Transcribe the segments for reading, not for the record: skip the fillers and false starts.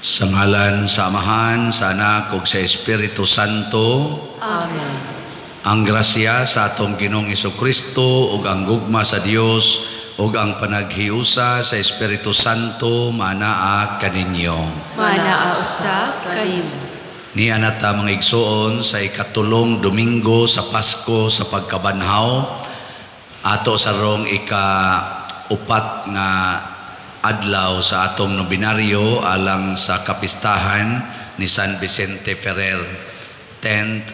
Sa ngalan sa Amahan, sa Anak ug sa Espiritu Santo. Amen. Ang grasya sa atong Ginoong Hesukristo ug ang gugma sa Dios ug ang panaghiusa sa Espiritu Santo manaa kaninyo. Manaa usab kanimo. Nia na ta, mga igsuon, sa ikatulong Domingo sa Pasko sa pagkabanhaw, ato sarong ika-upat nga adlaw sa atong nobinaryo alang sa kapistahan ni San Vicente Ferrer, 10th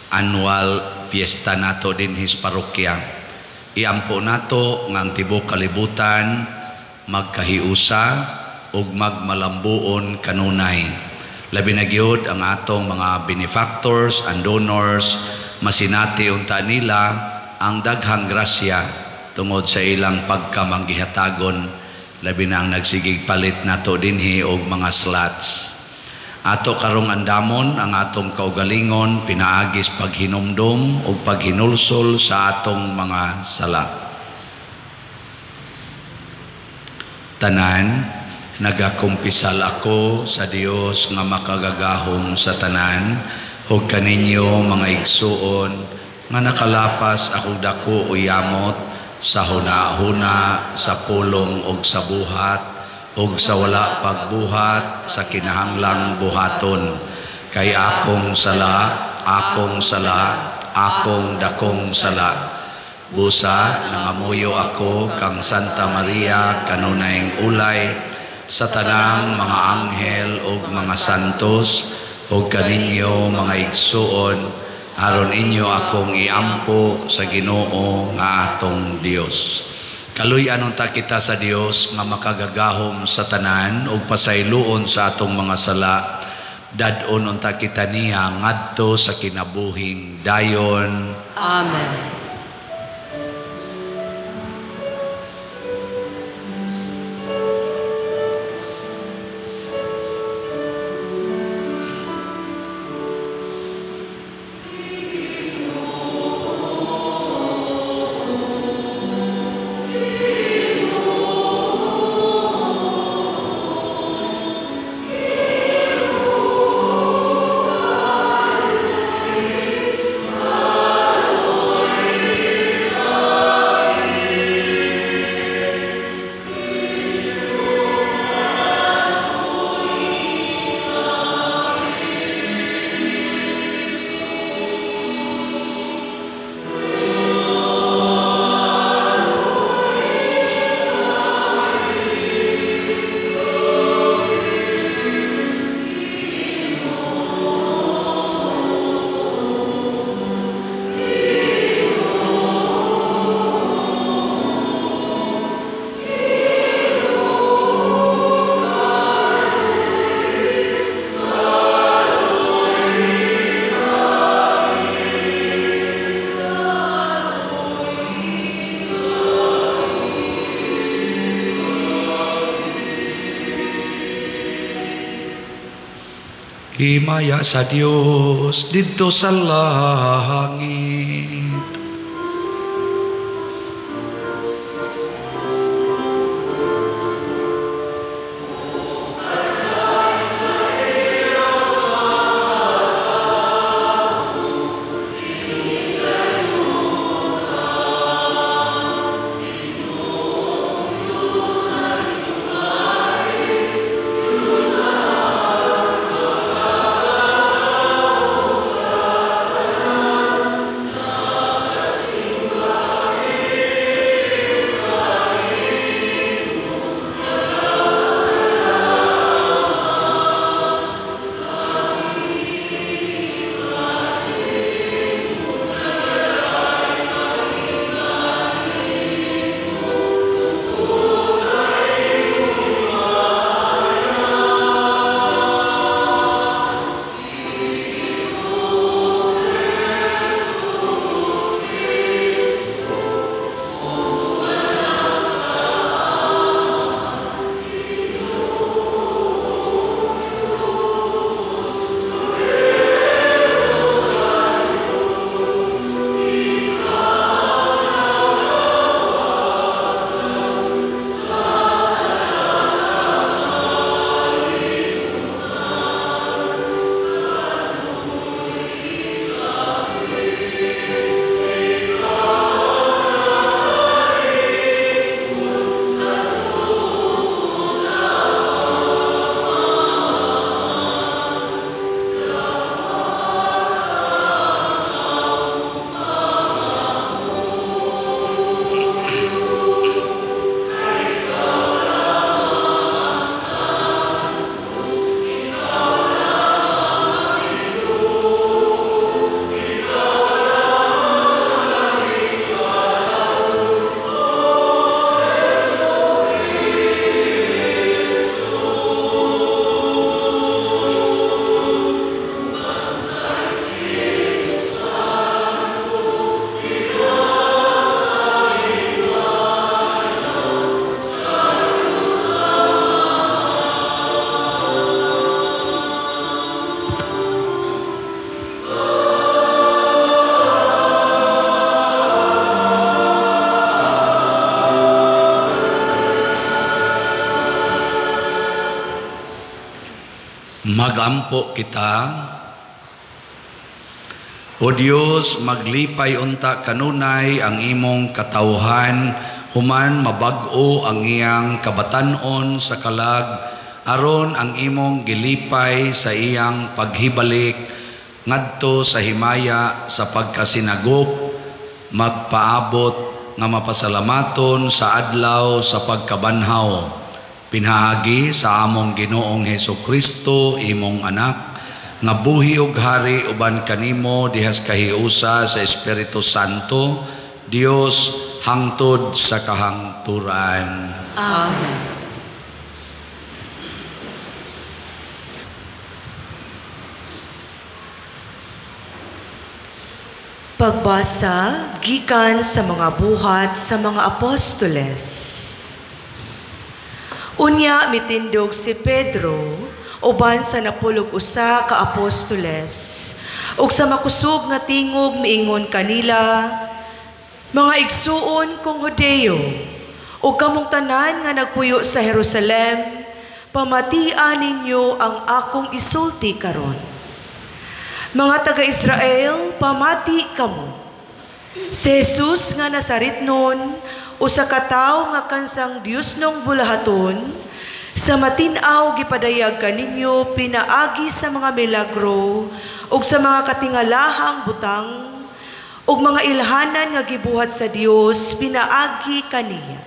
annual fiesta nato dinhi sa parokya. Iampo nato nga ang tibuok kalibutan magkahiusa ug magmalambuon kanunay. Labi na gyud ang atong mga benefactors and donors, masinati unta nila ang daghang grasya tungod sa ilang pagkamanggihatagon, labi na ang nagsigig palit nato dinhi og mga slots. Ato karong andamon ang atong kaugalingon pinaagis paghinumdom ug paghinulsol sa atong mga sala. Tanan, nagakumpisal ako sa Dios nga makagagahom sa tanan ug kaninyo, mga igsuon, nga nakalapas ako dako o yamot sa huna-huna, sa pulong ug sa buhat ug sa wala pagbuhat sa kinahanglang buhaton. Kay akong sala, akong sala, akong dakong sala. Busa, nangamuyo ako kang Santa Maria, kanunayng ulay, sa tanang mga anghel ug mga santos, ug kaninyo, mga igsuon, aron inyo akong iampo sa Ginoo nga atong Dios. Kaluy-an unta kita sa Dios nga makagagahom sa tanan ug pasayloon sa atong mga sala. Dad-on unta kita niya ngadto sa kinabuhing dayon. Amen. Himaya sa Dios didto sa langit. Magampo kita. O Dios, maglipay unta kanunay ang imong katawhan, human mabag-o ang iyang kabatan-on sa kalag, aron ang imong gilipay sa iyang paghibalik ngadto sa himaya sa pagkasinagop, magpaabot nga mapasalamaton sa adlaw sa pagkabanhaw. Pinaagi sa among Ginoong Hesus Kristo, imong anak, nga buhi ug hari uban kanimo dihas kahiusa sa Espiritu Santo, Dios hangtod sa kahangturan. Amen. Pagbasa gikan sa mga buhat sa mga apostoles. Unya mitindog si Pedro uban sa 11 ka apostoles ug sa makusog nga tingog miingon kanila, mga igsuon kong Hudeo ug kamong tanan nga nagpuyo sa Jerusalem, pamatian ninyo ang akong isulti karon. Mga taga-Israel, pamati kamo. Si Jesus nga Nazaretnon, usa ka tawo nga kansang Dios nong bulahaton, sa matin-aw gipadayag kaninyo pinaagi sa mga milagro ug sa mga katingalahang butang ug mga ilhanan nga gibuhat sa Dios pinaagi kaniya.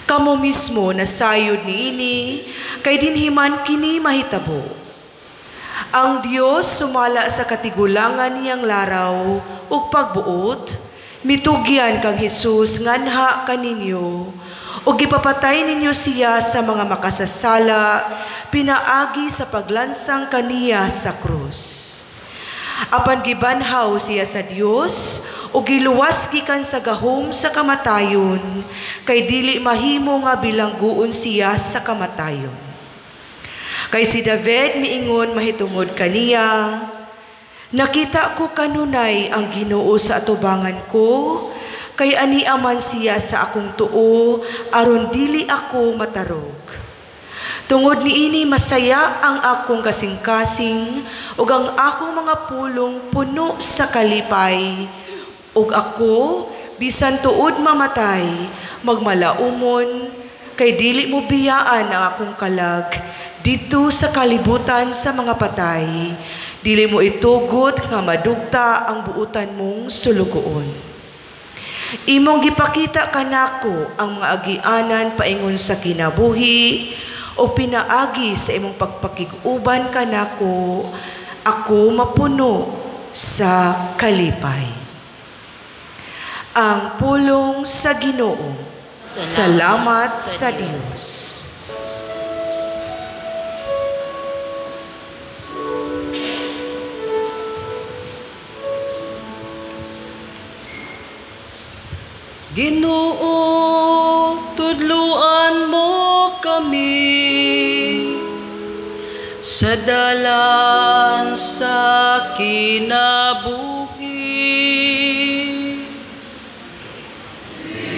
Kamo mismo nasayod niini kay dinhiman kini mahitabo. Ang Dios sumala sa katigulangan niyang laraw ug pagbuot, mitugyan kang Hesus nganha kaninyo ug gipapatay ninyo siya sa mga makasasala pinaagi sa paglansang kaniya sa krus. Apan gibanhaw siya sa Dios ug giluwas gikan sa gahom sa kamatayon, kay dili mahimo nga bilangguon siya sa kamatayon. Kay si David miingon mahitungod kaniya, nakita ko kanunay ang Ginoo sa atubangan ko, kay ani aman siya sa akong tuo, aron dili ako matarog. Tungod niini masaya ang akong kasing-kasing, ug ang akong mga pulong puno sa kalipay, ug ako, bisan tuod mamatay, magmalaumon, kay dili mo biyaan ang akong kalag dito sa kalibutan sa mga patay. Dili mo itugot nga madugta ang buutan mong sulugoon. Imong gipakita kanako ang mga agianan paingon sa kinabuhi o pinaagi sa imong pagpakig-uban kanako, ako mapuno sa kalipay. Ang pulong sa Ginoo. Salamat sa Dios. Ginoo, tudluan mo kami sa dalan sa kinabuhi.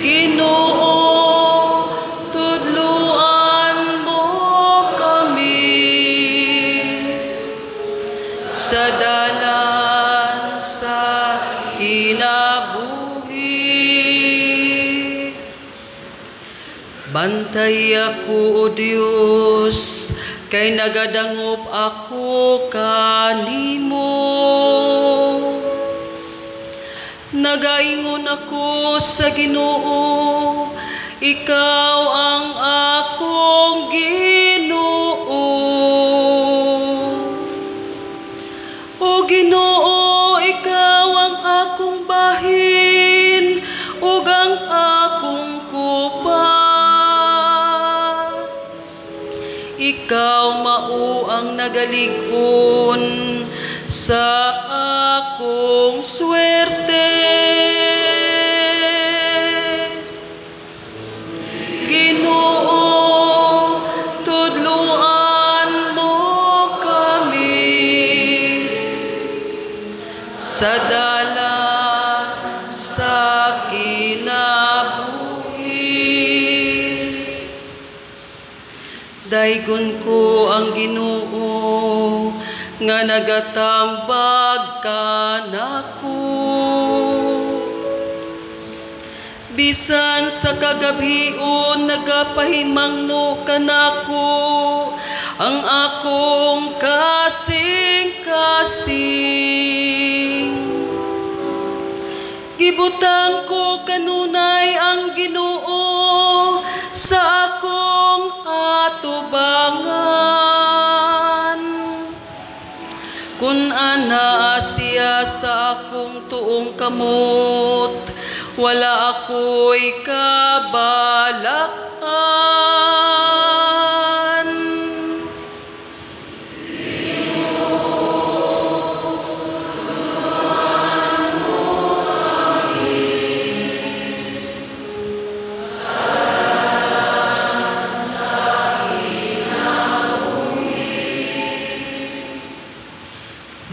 Ginoo, tudluan mo kami sa dalan sa kinabuhi. Bantay ako, O Dios, kay nagadangop ako kanimo. Nagaingon ako sa Ginoo, ikaw ang akong Ginoo. O Ginoo, ikaw ang akong bahin ug ang akong kupa. Ikaw mao ang nagalig-on sa akong swerte. Ginoo, tudluan mo kami sa dalan sa kinabuhi. Daygon ko ang Ginoo nga nagatambag kanako. Bisan sa kagabhion nagapahimangno kanako ang akong kasing-kasing. Gibutang ko kanunay ang Ginoo sa akong atubangan. Kun anaa siya sa akong tuong kamot, wala ako'y kabalakan.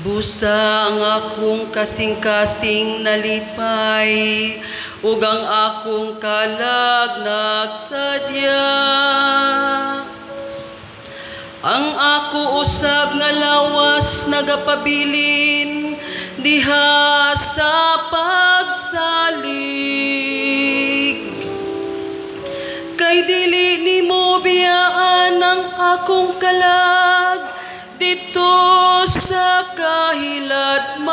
Busa ang akong kasing-kasing nalipay, ug ang akong kalag nagsadya. Ang ako usab nga lawas nagapabilin diha sa pagsalig. Kay dili nimo biyaan ang akong kalag dito sa kahiladman.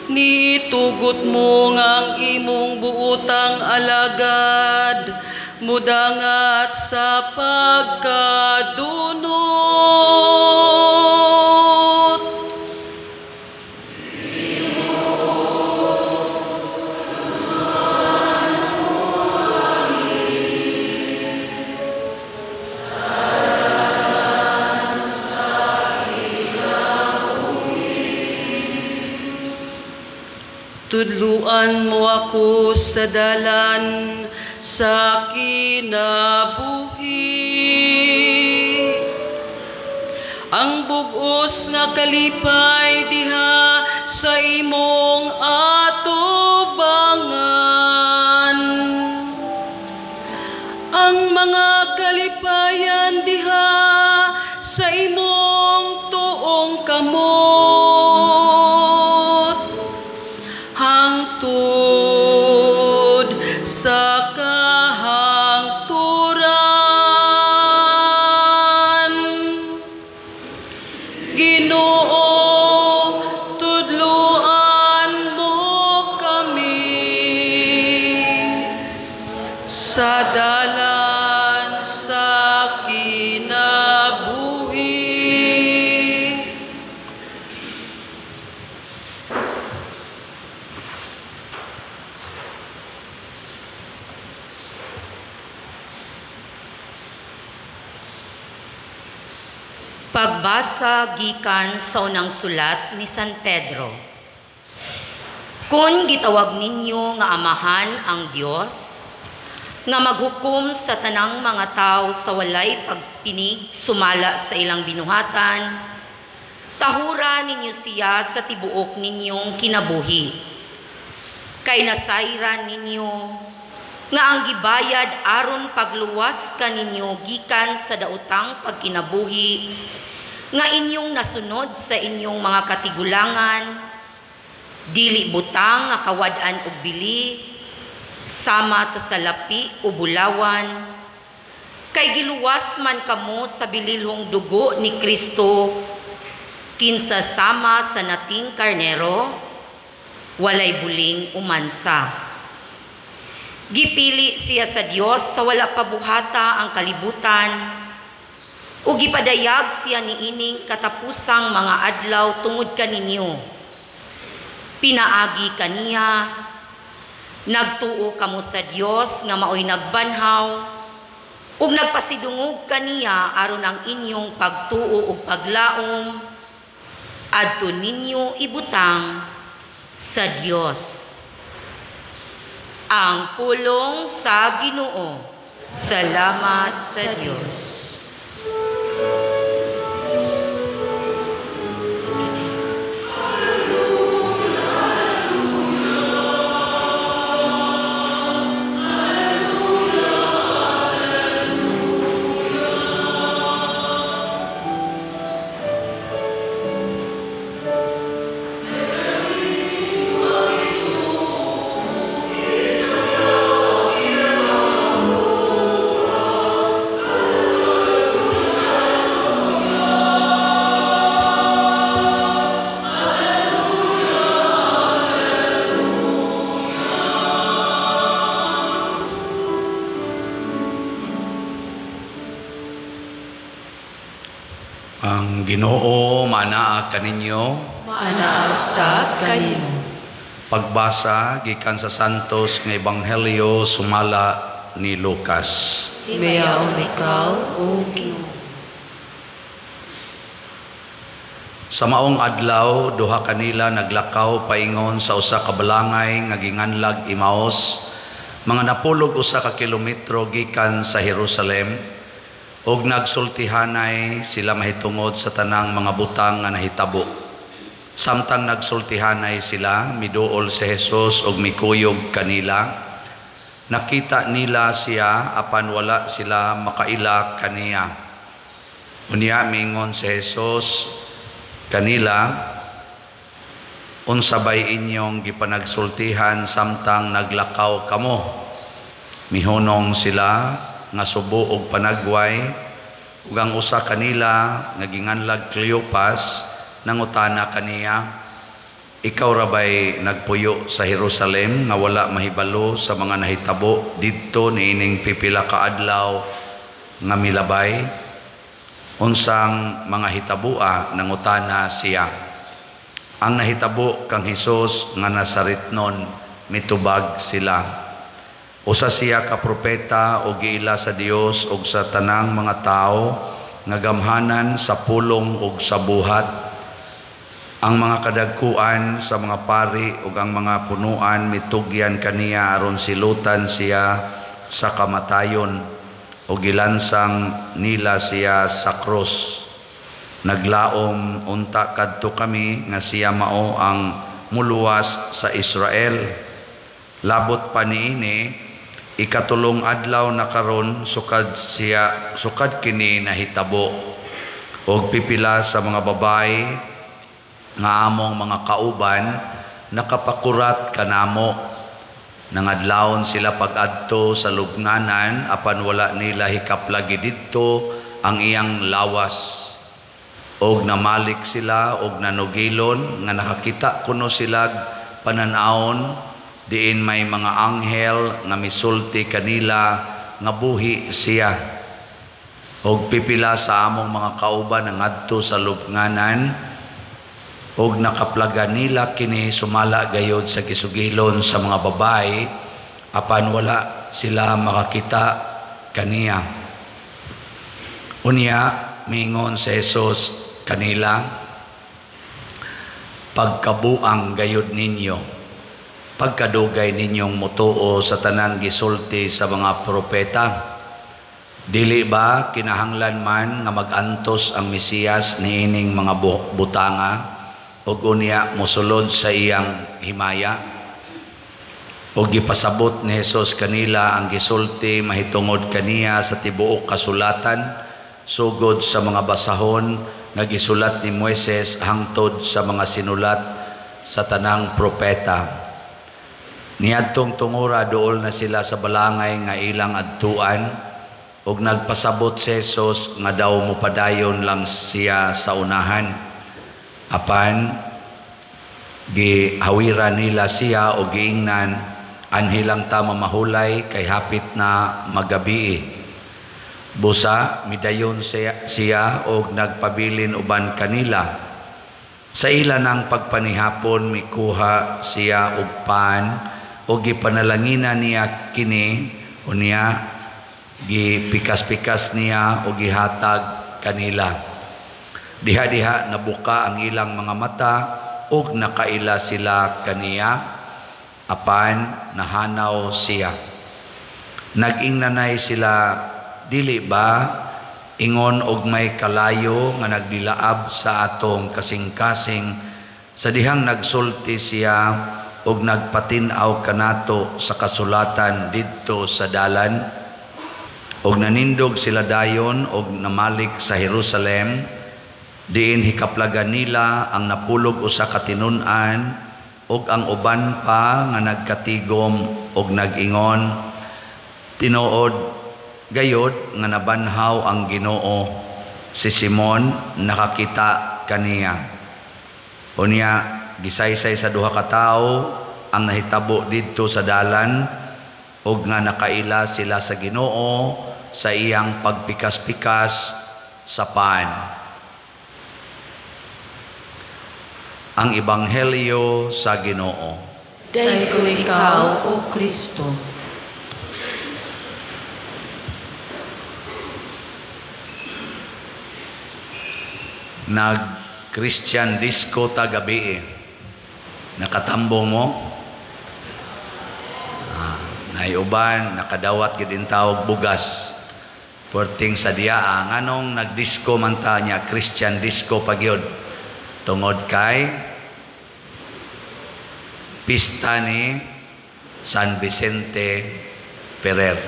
Niitugot mo nga ang imong buotang alagad, mudangat sa pagkadunot. Tudluan mo ako sa dalan sa kinabuhi. Ang bug-os nga kalipay diha sa imong atubangan. Ang mga kalipayan diha sa imong tuong kamot. Hangtod sa kahangturan. Ginoo, tudluan mo kami sa dalan sa kinabuhi. Pagbasa gikan sa unang sulat ni San Pedro. Kung gitawag ninyo nga amahan ang Dios, nga maghukom sa tanang mga tao sa walay pagpinig sumala sa ilang binuhatan, tahura ninyo siya sa tibuok ninyong kinabuhi. Kay nasayran ninyo nga ang gibayad aron pagluwas kaninyo gikan sa daotang pagkinabuhi nga inyong nasunod sa inyong mga katigulangan, dili butang nga kawad-an og bili, sama sa salapi o bulawan, kay giluwas man kamo sa bililhong dugo ni Kristo, kinsa sama sa nating karnero, walay buling umansa. Gipili siya sa Dios sa wala pa buhata ang kalibutan, ug gipadayag siya niining katapusang mga adlaw tungod kaninyo. Pinaagi kaniya, nagtuo kamo sa Dios nga maoy nagbanhaw, ug nagpasidungog kaniya aron ang inyong pagtuo ug paglaom adto ninyo ibutang sa Dios. Ang pulong sa Ginoo. Salamat sa Dios. Ang Ginoo manaa kaninyo. Maanaa usab kanimo. Pagbasa gikan sa Santos nga Ebanghelyo sumala ni Lucas. Himayaon ikaw, O Ginoo. Sa maong adlaw, duha kanila naglakaw paingon sa usa ka balangay nga ginganlag Emmaus, mga napulog usa ka kilometro gikan sa Jerusalem, ug nagsultihanay sila mahitungod sa tanang mga butang nga nahitabo. Samtang nagsultihanay sila, miduol si Jesus ug mikuyog kanila. Nakita nila siya apan wala sila makaila kaniya. Unya miingon si Jesus kanila, unsa bay inyong gipanagsultihan samtang naglakaw kamo? Mihunong sila nga subo og panagway, ug ang usa kanila nga ginganlag Cleopas nangutana kaniya, ikaw ra bay nagpuyo sa Jerusalem nga wala mahibalo sa mga nahitabo didto niining pipila ka adlaw nga milabay? Unsang mga hitaboa? Nangutana siya. Ang nahitabo kang Hesus nga Nazaretnon, mitubag sila. Usa siya ka propeta o giila sa Dios ug sa tanang mga tawo nga gamhanan sa pulong ug sa buhat. Ang mga kadagkuan sa mga pari ug ang mga punuan mitugyan kaniya aron silutan siya sa kamatayon ug gilansang nila siya sa krus. Naglaom unta kadto kami nga siya mao ang muluwas sa Israel. Labot pa niini, ikatulong adlaw na karon sukad kini nahitabo. Og pipila sa mga babae nga among mga kauban nakapakurat kanamo. Nangadlawon sila pag-adto sa lubnganan apan wala nila hikaplagi didto ang iyang lawas. Og namalik sila og nanugilon nga nakakita kuno sila panan-awon diin may mga anghel nga misulti kanila nga buhi siya. Og pipila sa among mga kauban nangadto sa lubnganan og nakaplaga nila kini sumala gayod sa kisugilon sa mga babae apan wala sila makakita kaniya. Unya miingon si Jesus kanila, pagkabuang gayod ninyo, pagkadugay ninyong mutuo sa tanang gisulti sa mga propeta. Dili ba kinahanglan man nga magantos ang Mesiyas niining mga butanga ug unya mosulod sa iyang himaya? Ug gipasabot ni Jesus kanila ang gisulti mahitungod kaniya sa tibuok kasulatan, sugod sa mga basahon nga gisulat ni Moises hangtod sa mga sinulat sa tanang propeta. Niadtong tungura duol na sila sa balangay nga ilang adtuan, ug nagpasabot si Jesus nga daw mopadayon lang siya sa unahan. Apan gihawira nila siya o giingnan, anhilang ta mamahulay kay hapit na magabii. Busa midayon siya og nagpabilin uban kanila. Sa ila nang pagpanihapon mikuha siya og pan og gipanalangina niya kini, unya gipikas-pikas niya og gihatag kanila. Diha-diha nabuka ang ilang mga mata ug nakaila sila kaniya, apan nahanaw siya. Nag-ingnanay sila, dili ba ingon og may kalayo nga nagdilaab sa atong kasing-kasing sa dihang nagsulti siya og nagpatin-aw kanato sa kasulatan didto sa dalan? Og nanindog sila dayon og namalik sa Jerusalem, diin hikaplagan nila ang napulog usa ka tinun-an ug ang uban pa nga nagkatigom og nag-ingon, tinuod gayod nga nabanhaw ang Ginoo, si Simon nakakita kaniya. Unya gisaysay sa duha ka tawo ang nahitabo didto sa dalan ug nga nakaila sila sa Ginoo sa iyang pagpikas-pikas sa pan. Ang Ebanghelyo sa Ginoo. Daygon ikaw, O Kristo. Nag-Christian disco ta gabi eh. Nakatambong mo? Naiuban, nakadawat gid intawog bugas. Perting sa diaa, nganong nagdisco man ta niya, Christian disco pagyod. Tungod kay pista ni San Vicente Ferrer.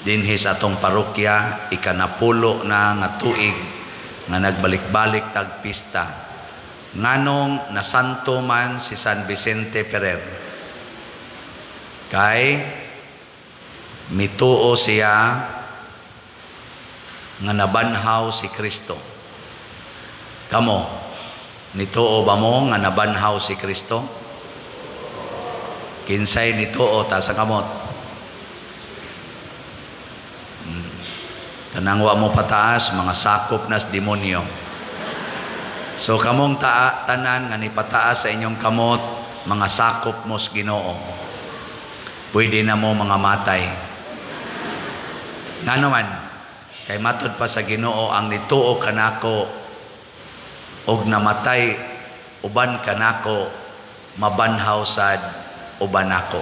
Dinhi sa atong parokya, ikanapulo na nga tuig nga nagbalik-balik tag pista. Nganong nasanto man si San Vicente Ferrer? Kay mituo siya nga nabanhaw si Kristo. Kamo, nituo ba mo nga nabanhaw si Kristo? Kinsay nituo ta sa kamot? Kanang wa mo pataas, mga sakop nas demonyo. So kamong tanan nga nipataas sa inyong kamot, mga sakop mo sa Ginoo. Pwede na mo mga matay. Ngano man, kay matud pa sa Ginoo ang nituo kanako og namatay uban kanako, mabanhaw sad uban nako.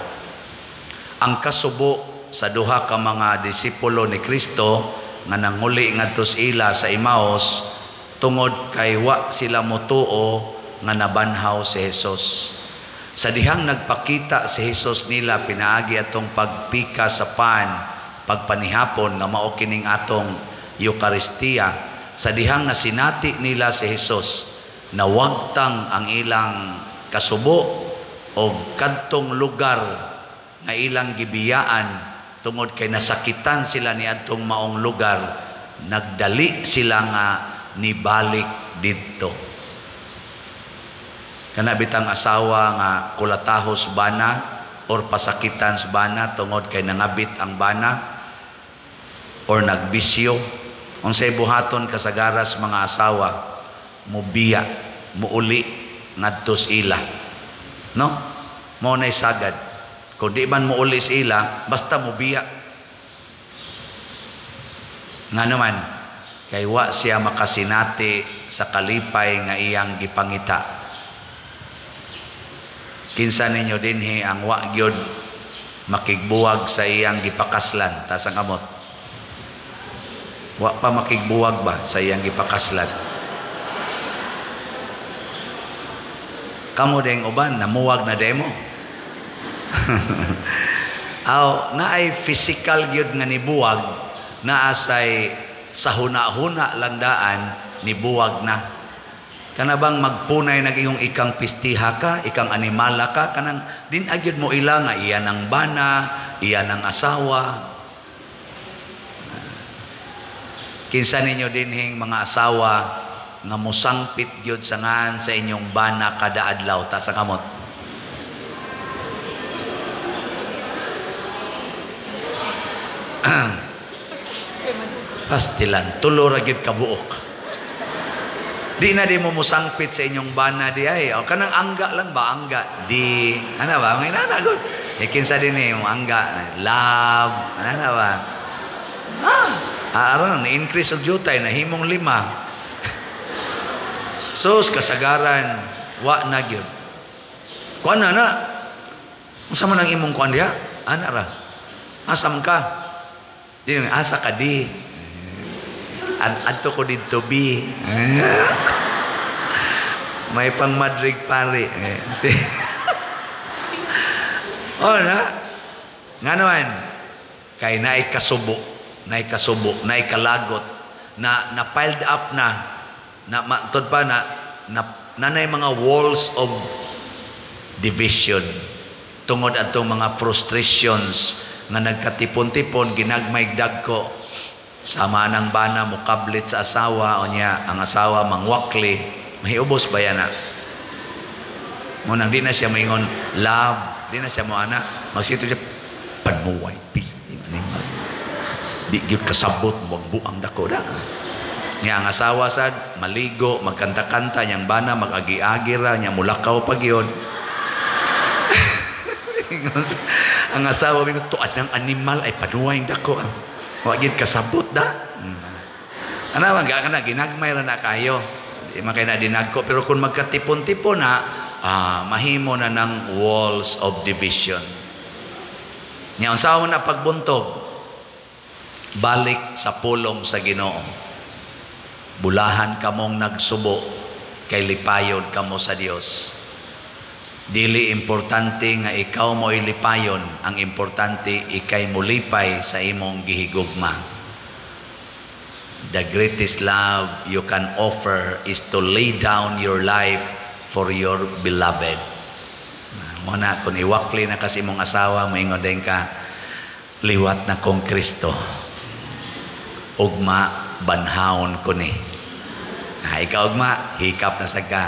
Ang kasubo sa duha ka mga disipulo ni Kristo nga nanguli ngadto sa ila sa Emmaus tungod kay wa sila motuo nga nabanhaw si Jesus. Sa dihang nagpakita si Jesus nila pinaagi atong pagpika sa pan, pagpanihapon nga mao kining atong Eucharistia, sa dihang nasinati nila si Jesus, nawagtang ang ilang kasubo o kadtong lugar nga ilang gibiyaan tungod kay nasakitan sila ni adtong maong lugar, nagdali sila nga nibalik didto. Kana bitang asawa nga kulatahos bana or pasakitan sa bana tungod kay nangabit ang bana or nagbisyo. Unsay buhaton kasagaras mga asawa, mubiya, muuli ngadto sa ila. No? Mao nay sagad. Kung di man muuli sa ila, basta mubiya. Nga naman, kay wa siya makasinati sa kalipay nga iyang gipangita. Kinsa ninyo dinhi ang wa gyud makigbuwag sa iyang gipakaslan? Taas ang kamot. Wa pa makigbuwag ba sa iyang gipakaslan? Kamo ding uban namuwag na demo. Aw, naay physical gyud nga nibuwag, naasay sa huna-huna lang daan nibuwag na. Kana bang magpunay nag iyong ikang pistiha ka, ikang animala ka, kanang din agyud mo ila nga iya ng bana, iya ng asawa. Kinsa ninyo dinhing mga asawa nga mosangpit gyud sa ngan sa inyong bana kada adlaw? Ta sa kamot. Pastilan, tulo ra gyud ka buok. Di na di mo mosangpit sa inyong bana di ay. O kanang angga lang ba, angga di. Ana ba? Ngay nana gud. E kinsa din eh, mo angga, love, ana na ba? Aron na-increase og jutay nahimong 5. Sus kasagaran wa na gyud. Kuan na na. Unsa man ang imong kuan diha? Ana ra. Asa man ka? Di asa ka di. Adto ko didto bi. May pang Madrid pare. Oh na. Ngano man? Kay naay kasubo, naay kasubo, naay kalagot, na na piled up na, na matod pa na, na nanay mga walls of division tungod atong mga frustrations nga nagkatipon-tipon ginagmay dagko. Sama nang bana mukablit sa asawa o niya ang asawa mangwakli, mahiubos ba yan na? Munang di na siya maingon love, di na siya mo ana, magsito siya panmuway pisting animal. Di gyud kasabot mo buang dako da. Nya ang asawa sad maligo, magkanta-kanta, niyang bana mag-agi-agi ra, nya mulakaw pa gyud. Ang asawa mingon, tuad ng animal ay panuway dako. Wa gid kasabot da. Ana man ga kana ginagmay ra na kayo. Di man kay na dinagko, pero kung magkatipon-tipon na, mahimo na ng walls of division. Nya unsa man na pagbuntog? Balik sa pulong sa Ginoo. Bulahan kamong nagsubo kay lipayon kamo sa Dios. Dili importante nga ikaw mo'y lipayon, ang importante ikay molipay sa imong gihigugma. The greatest love you can offer is to lay down your life for your beloved. Mo na kung iwakli na kasi imong asawa, moingon din ka, liwat na kong Kristo. Ugma banhaon ko ni. Ikaw ugma, hikap na sa ka.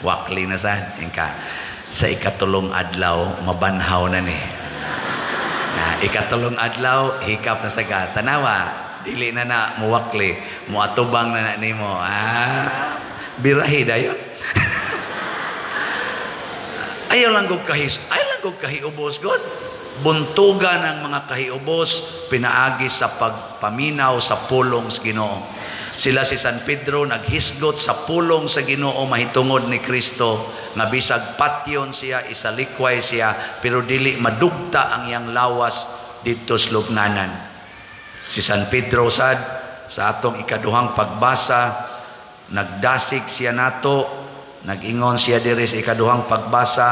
Wakli na sa ka. Sa ikatulong adlaw, mabanhaw na ni. Ikatulong adlaw, hikap na sa ka. Tanawa, dili na na muwakli, muatubang na na nimo. Birahi dayon. Ayaw lang kog kahis, ayaw lang kog kahiubos god. Buntugan ang mga kahiubos pinaagi sa pagpaminaw sa pulong sa Ginoo. Sila si San Pedro naghisgot sa pulong sa Ginoo mahitungod ni Kristo nga bisag patyon siya, isalikway siya, pero dili madugta ang iyang lawas didto sa lubnganan. Si San Pedro sad sa atong ikaduhang pagbasa nagdasig siya nato, nag-ingon siya diri sa ikaduhang pagbasa,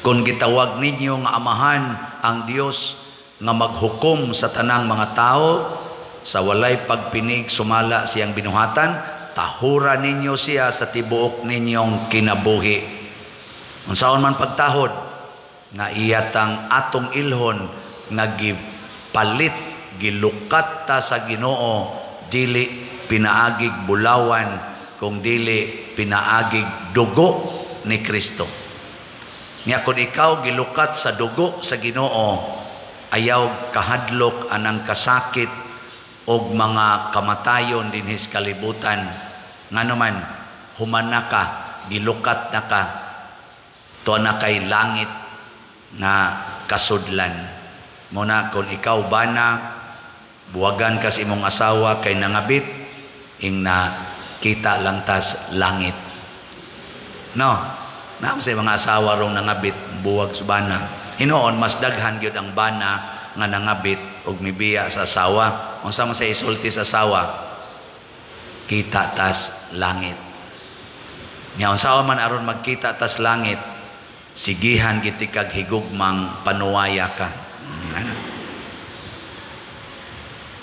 kung gitawag ninyo nga amahan ang Dios nga maghukom sa tanang mga tao sa walay pagpinig sumala siyang binuhatan, tahura ninyo siya sa tibuok ninyong kinabuhi. Unsaon man pagtahod nga iyatang atong ilhon nga gipalit, gilukat ta sa Ginoo, dili pinaagig bulawan kung dili pinaagig dugo ni Kristo. Nga kung ikaw gilukat sa dugo sa Ginoo, ayaw kahadlok anang kasakit og mga kamatayon dinhis kalibutan. Ngano man, humana ka, gilukat na ka, tuwa na kay langit nga kasudlan. Muna kung ikaw bana, buwagan kas imong asawa kay nangabit, ing na kita lang tas langit. No, naam sa mga asawa rong nangabit, buwag sa bana. Hinoon, mas daghan gyud ang bana nga nangabit og mibiya sa asawa. Unsa man sa isulti sa asawa? Kita tas langit. Nya unsa man aron magkita tas langit, sigihan giti kag higugmang panuwaya ka. Ano?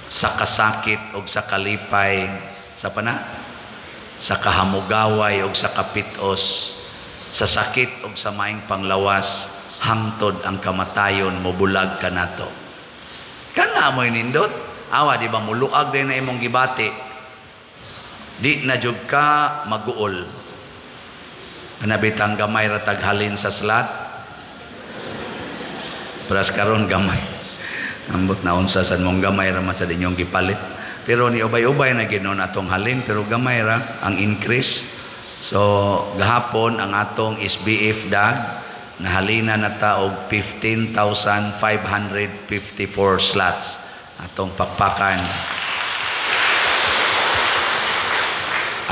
Sa kasakit og sa kalipay, sa pana, sa kahamugaway og sa kapitos, sa sakit og sa maing panglawas, hangtod ang kamatayon mobulag kanato. Kana mo'y nindot. Awa di ba muluag din na imong gibati, di na jud ka maguol. Kanabitang gamay ra taghalin sa slat. Pras karon gamay. Ambot na unsa sad mong gamay ra man sa inyong gipalit. Pero ni ubay-ubay na ginon atong halin, pero gamay ra ang increase. So gahapon ang atong SBF dag nahalina na ta og 15,554 slots atong pakpakan.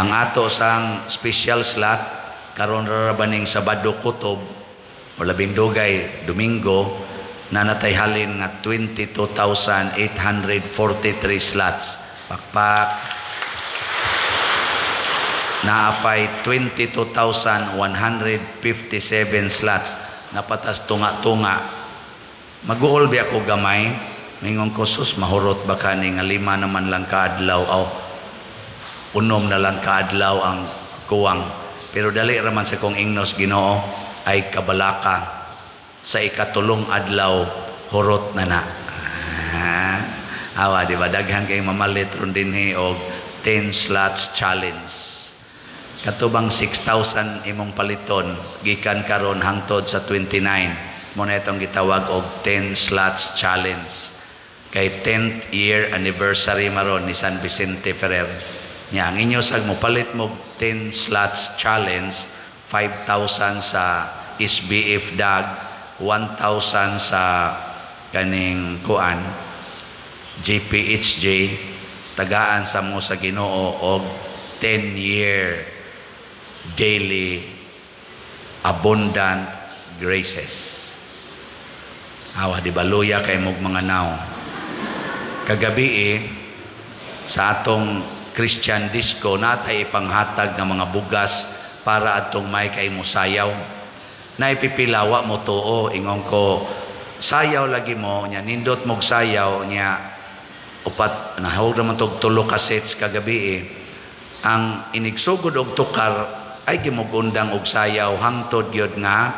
Ang ato sang special slot karon ra baning Sabado kutob o labing dugay Domingo na natay halin nga 22,843 slots. Pakpak. Naapay 22,157 slots. Napatas tunga-tunga. Maguol biya ko gamay. Mingon ko, sus, mahurot ba ka ni nga 5 naman lang kaadlaw o 6 na lang kaadlaw ang kuwang. Pero dali raman sa kong ingnos Ginoo ay kabalaka. Sa ikatulong adlaw hurot na na. Awa di ba daghan kay mamalit ron dinhi og 10 slots challenge. Katubang 6,000 imong paliton gikan karon hangtod sa 29. Mo na itong gitawag og 10 slots challenge. Kay 10th year anniversary maron ni San Vicente Ferrer. Nya ang inyo sag mopalit mo 10 slots challenge, 5,000 sa SBF DAG, 1,000 sa kaning kuan GPHJ, tagaan sa mo sa Ginoo og 10 year daily abundant graces. Awa di baluya kay mog mga naw. Kagabi eh, sa atong Christian disco natay ipanghatag nga mga bugas para atong may kay mo sayaw. Naipipilawa mo tuo, ingon ko sayaw lagi mo nya, nindot mog sayaw nya, upat nahawag naman tog tulo ka sets kagabi eh. Ang inigsugod og tukar ay gimugundang og sayaw hangtod gyud nga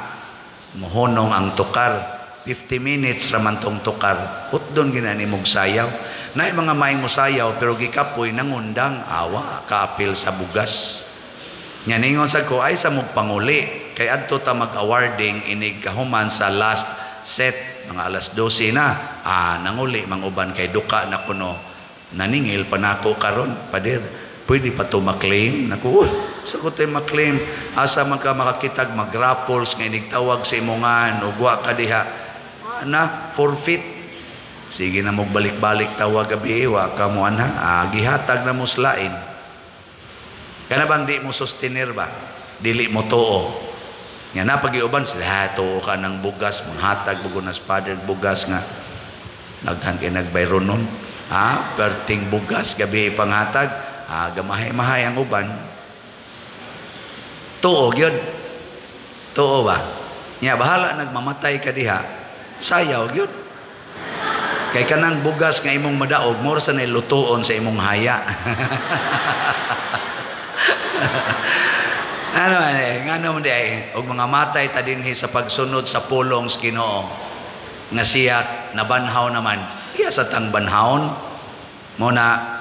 mohunong ang tukar. 50 minutes raman tong tukar, hutdon ginani mog sayaw. Naay mga maing mosayaw pero gikapoy nangundang, awa kaapil sa bugas. Nya ningon sad ko ay sa mog panguli kay adto ta mag-awarding inig kahuman sa last set mga alas 12 na. Nanguli mang uban kay duka na kuno, naningil pa nako karon, pader pwede pa to maklaim nako. Sa ko tayo maklaim, asa man ka makakitag mag-raffles nga inigtawag sa imongan ug wa ka diha na forfeit. Sige na mogbalik-balik tawag gabi, wa ka mo anha, gihatag na mo slain. Kana bang di mo sustenir ba, dili mo tuo nga napagiuban sila, ha, tuo ka ng bugas, manghatag bugo na father bugas nga naghan kay nagbayro nun, ha, perting bugas gabi panghatag, ha, gamahay-mahay ang uban. Tuo gyud, tuo ba nya, bahala nagmamatay ka diha, sayaw gyud kay kanang bugas nga imong madaog more sa nilutoon sa imong haya. Ano man ngano man di ay og mga matay ta dinhi sa pagsunod sa pulong sa Ginoo nga siya nabanhaw naman, iya sa tang banhawon mo na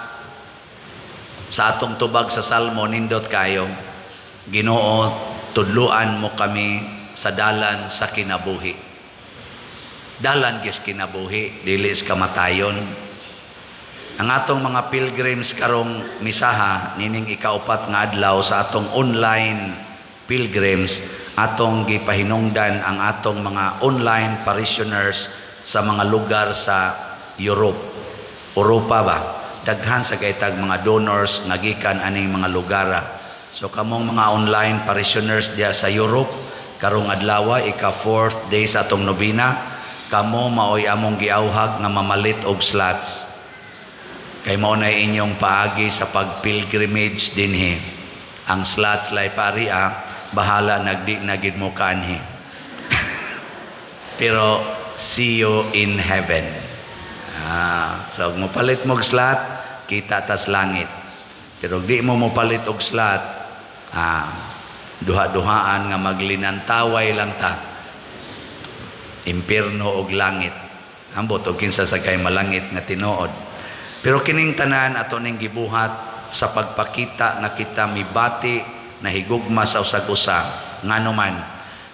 sa atong tubag sa Salmo, nindot kayo, Ginoo, tudluan mo kami sa dalan sa kinabuhi. Dalan gis kinabuhi, dili sa kamatayon. Ang atong mga pilgrims karong misaha nining ikaupat nga adlaw sa atong online pilgrims, atong gipahinungdan ang atong mga online parishioners sa mga lugar sa Europe. Europa ba? Daghan sa kaytag mga donors nga gikan aning mga lugara. So kamong mga online parishioners diya sa Europe karong adlaw, ika 4th day sa atong nobena, kamo maoy among giauhag nga mamalit og slots. Kay mao na inyong paagi sa pag-pilgrimage dinhi. Ang slots lay paria, bahala nagdi na gid mo kaanhi. Pero see you in heaven. So mopalit mo og slot, kita tas langit. Pero di mo mopalit og slot, duha-duhaan nga maglinantaway lang ta. Impierno og langit. Ambot og kinsa sa kay malangit nga tinuod. Pero kining tanan ato ning gibuhat sa pagpakita nga kita mibati na higugma sa usag-usa. Ngano man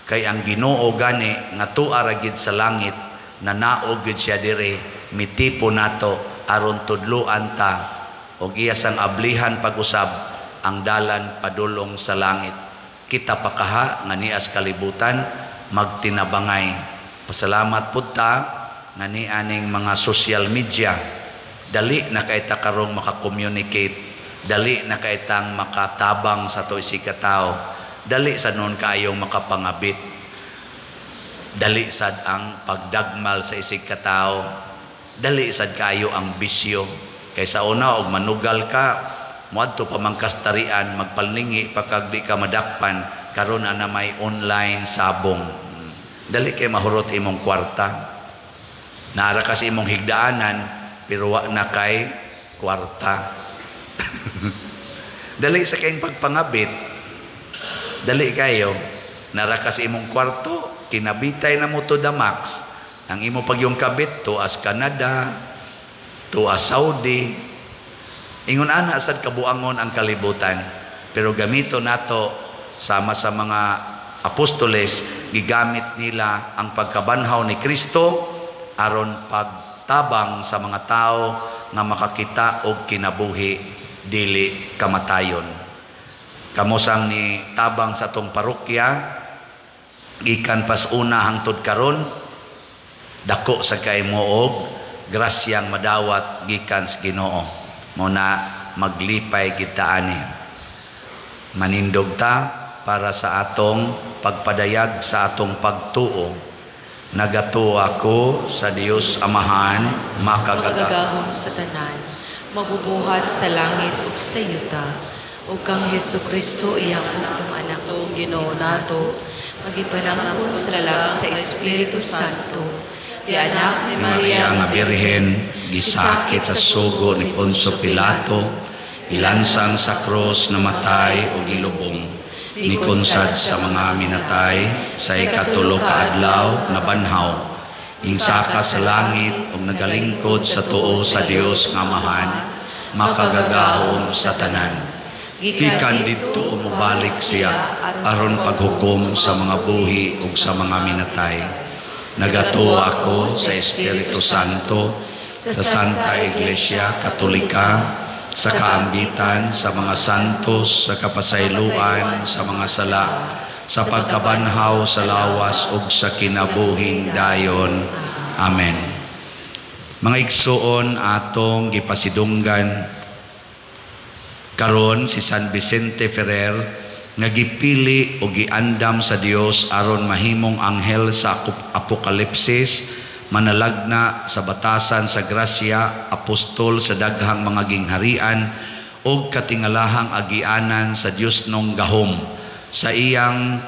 kay ang Ginoo gani nga tuara gid sa langit, nanaog gid siya diri, mitipo nato aron tudloan ta og iya sang ablihan pag-usab ang dalan padulong sa langit. Kita pakaha nga nias kalibutan magtinabangay. Pasalamat pud ta nga nianing mga social media, dali na kay ta karong makakommunicate, dali na kay tang makatabang sa to isig ka tawo, dali sa noon kaayong makapangabit, dali sad ang pagdagmal sa isig ka tawo, dali sad kaayo ang bisyo. Kay sa una og manugal ka, moadto pa man kastarian, magpalningi pa kag di ka madakpan, karon ana may online sabong, dali kay mahurot imong kwarta. Naara ka sa imong higdaanan pero wa na kay kwarta. Dali sa kayong pagpangabit, dali kayo, nara ka sa imong kwarto, kinabitay na mo to the max. Ang imo pag yung kabit to as Canada, to as Saudi. Ingon ana sad kabuangon ang kalibutan. Pero gamito nato sama sa mga apostoles, gigamit nila ang pagkabanhaw ni Kristo aron pag pagtabang sa mga tao nga makakita og kinabuhi dili kamatayon. Kamosang ni tabang sa atong parokya gikan pas una hangtod karon, dako sa kay mo og grasyang madawat gikan sa Ginoo. Mo na maglipay kita ani. Manindog ta para sa atong pagpadayag sa atong pagtuo. Nagatuo ako sa Dios Amahan, makagagahom makagagahom sa tanan, mabubuhat sa langit ug sa yuta, ug kang Hesus Kristo iyang bugtong anak, Atong Ginoo nato, magipanampon sa lalag sa Espiritu Santo, gianak ni Maria Maria nga Birhen, gisakit sa sugo ni Poncio Pilato, ilansang sa krus, namatay o gilubong, nikonsad sa mga minatay, sa ikatulo ka adlaw nabanhaw, ginsaka sa langit ug nagalingkod sa tuo sa Dios nga Amahan, makagagahom sa tanan. Gikan didto mobalik siya aron paghukom sa mga buhi ug sa mga minatay. Nagatuo ako sa Espiritu Santo, sa Santa Iglesia Katolika, sa kaambitan sa mga santos, sa kapasayloan sa mga sala, sa pagkabanhaw sa lawas ug sa kinabuhing dayon. Amen. Mga igsuon, atong gipasidunggan karon si San Vicente Ferrer nga gipili o giandam sa Dios aron mahimong anghel sa Apokalipsis, manalagna sa batasan sa grasya, apostol sa daghang mga gingharian ug katingalahang agianan sa Dios nong gahom. Sa iyang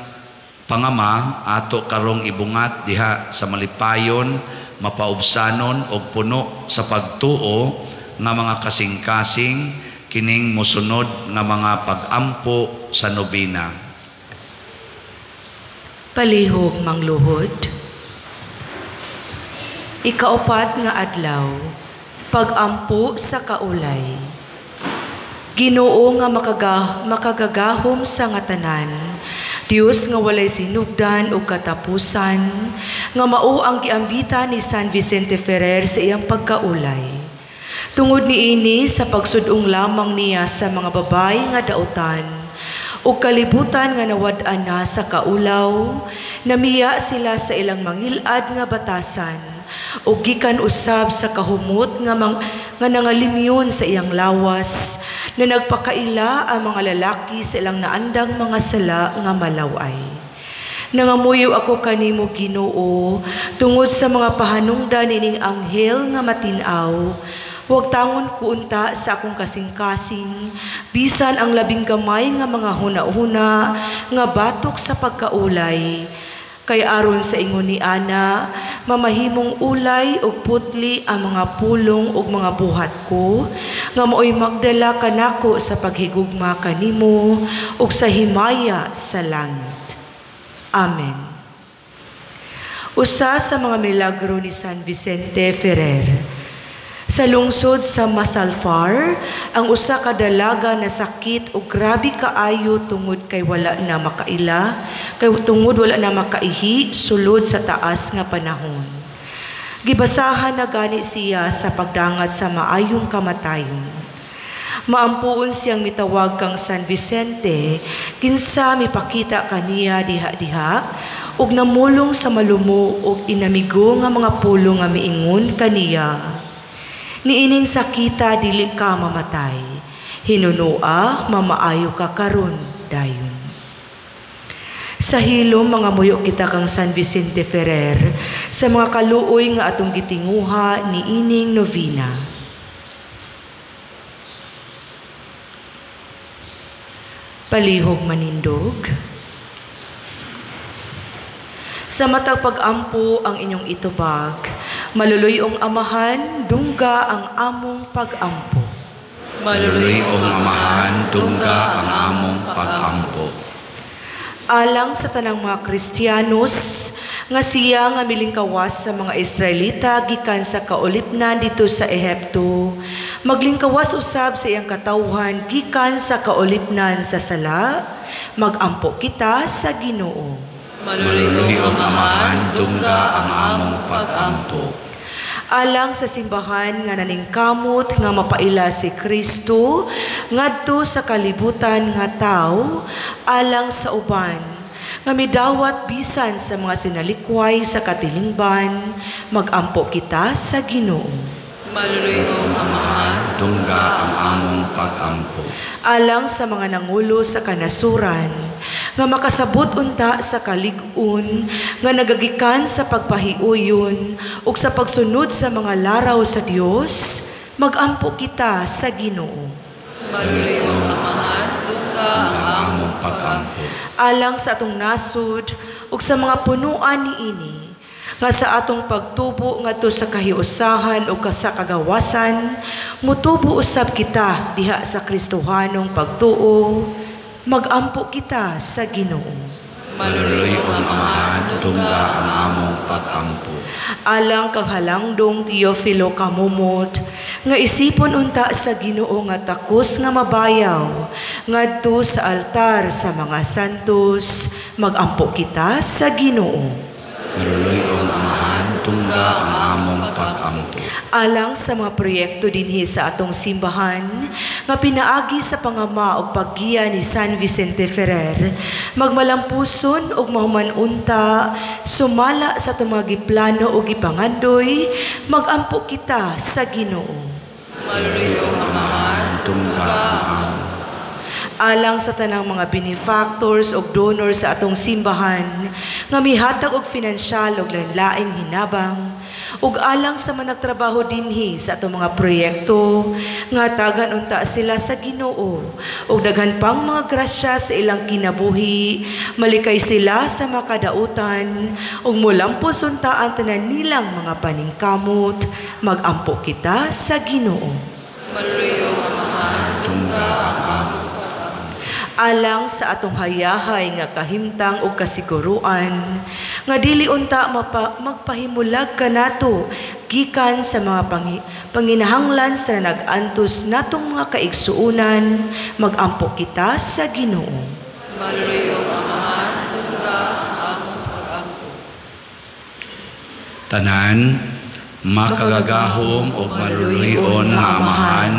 pangama ato karong ibungat diha sa malipayon, mapaubsanon og puno sa pagtuo nga mga kasing-kasing kining mosunod nga mga pag-ampo sa nobena. Palihog mangluhod. Ikaupat nga adlaw, pag-ampo sa kaulay. Ginoo nga makagagahom sa nga tanan, Dios nga walay sinugdan o katapusan, nga mao ang giambitan ni San Vicente Ferrer sa iyang pagkaulay. Tungod niini sa pagsudong lamang niya sa mga babae nga dautan o kalibutan nga nawad-an na sa kaulaw, namiya sila sa ilang mangilad nga batasan o gikan usab sa kahumot nga, nga nangalimyon sa iyang lawas, na nagpakaila ang mga lalaki sa ilang naandang mga sala nga malaway. Nangamuyo ako kanimo, Ginoo, tungod sa mga pahanungdan nining anghel nga matin-aw. Huwag tangon ko unta sa akong kasing-kasing, bisan ang labing gamay nga mga huna-huna nga batok sa pagkaulay. Kay aron sa ingon ni Ana, mamahimong ulay ug putli ang mga pulong ug mga buhat ko, nga maoy magdala kanako sa paghigugma kanimo ug sa himaya sa langit. Amen. Usa sa mga milagro ni San Vicente Ferrer. Sa lungsod sa Masalfar, ang usa ka dalaga na sakit og grabe kaayo tungod kay wala na makaila, kay tungod wala na makaihi sulod sa taas nga panahon. Gibasahan na gani siya sa pagdangat sa maayong kamatayon. Maampuon siyang mitawag kang San Vicente, kinsa mipakita kaniya diha-diha, ug namulong sa malumo ug inamigo nga mga pulong nga miingon kaniya. Niining sakita dili ka mamatay, hinunoa mamaayo ka karon dayon. Sa hilom mga muyo kita kang San Vicente Ferrer sa mga kaluoy nga atong gitinguha niining novena. Palihog manindog. Sa matag pag-ampo ang inyong itubag, maluluyong Amahan, dungga ang among pag-ampo. Maluluyong Amahan, dungga ang among pag-ampo. Alang sa tanang mga Kristiyanos, nga siya nga milingkawas sa mga Israelita gikan sa kaulipnan dito sa Ehipto, maglingkawas usab sa iyang katawhan gikan sa kaulipnan sa sala, magampo kita sa Ginoo. Maluluyong Amahan, dungga ang among pag-ampo. Alang sa simbahan nga naningkamot nga mapaila si Kristo ngadto sa kalibutan nga tawo, alang sa uban nga midawat bisan sa mga sinalikway sa katilingban, magampo kita sa Ginoo. Maluluy-ong Amahan, tungga ang among pagampo. Alang sa mga nangulo sa kanasuran nga makasabot unta sa kalig-on nga nagagikan sa pagpahiuyon ug sa pagsunod sa mga laraw sa Dios, magampo kita sa Ginoo. Maluluy-ong Amahan, tungga ang among pagampo. Alang sa atong nasud ug sa mga punuan niini, nga sa atong pagtubo ngadto sa kahiusahan ug sa kagawasan, mutubo usab kita diha sa Kristohanong pagtuo, magampo kita sa Ginoo. Maluluy-ong Amahan, tungga ang among pagampo. Alang kang halangdong Teofilo Kamumot, nga isipon unta sa Ginoo nga takos nga mabayaw ngadto sa altar sa mga santos, magampo kita sa Ginoo. Maluluy-ong Amahan, tungga ang among pagampo. Alang sa mga proyekto dinhi sa atong simbahan nga pinaagi sa pangama og paggiya ni San Vicente Ferrer, magmalampuson og mahuman unta sumala sa atong mga giplano og gipangandoy, magampo kita sa Ginoo. Maluluy-ong Amahan, tungga ang among. Alang sa tanang mga benefactors og donors sa atong simbahan nga mihatag og finansyal og lain-laing hinabang, ug alang sa mga nagtrabaho dinhi sa atong mga proyekto nga tagan unta sila sa Ginoo ug daghan pang mga grasya sa ilang kinabuhi, malikay sila sa makadautan ug molampos unta ang tanan nilang mga paningkamot, magampo kita sa Ginoo. Maluluy-ong Amahan, tungga ang among. Alang sa atong hayahay nga kahimtang o kasiguruan nga dili unta magpahimulag kanato gikan sa mga panginahanglan sa nag-antos natong mga kaigsuonan, magampo kita sa Ginoo. Maluluy-ong Amahan, tungga ang among pagampo. Tanan, makagagahom og maluluy-on nga Amahan,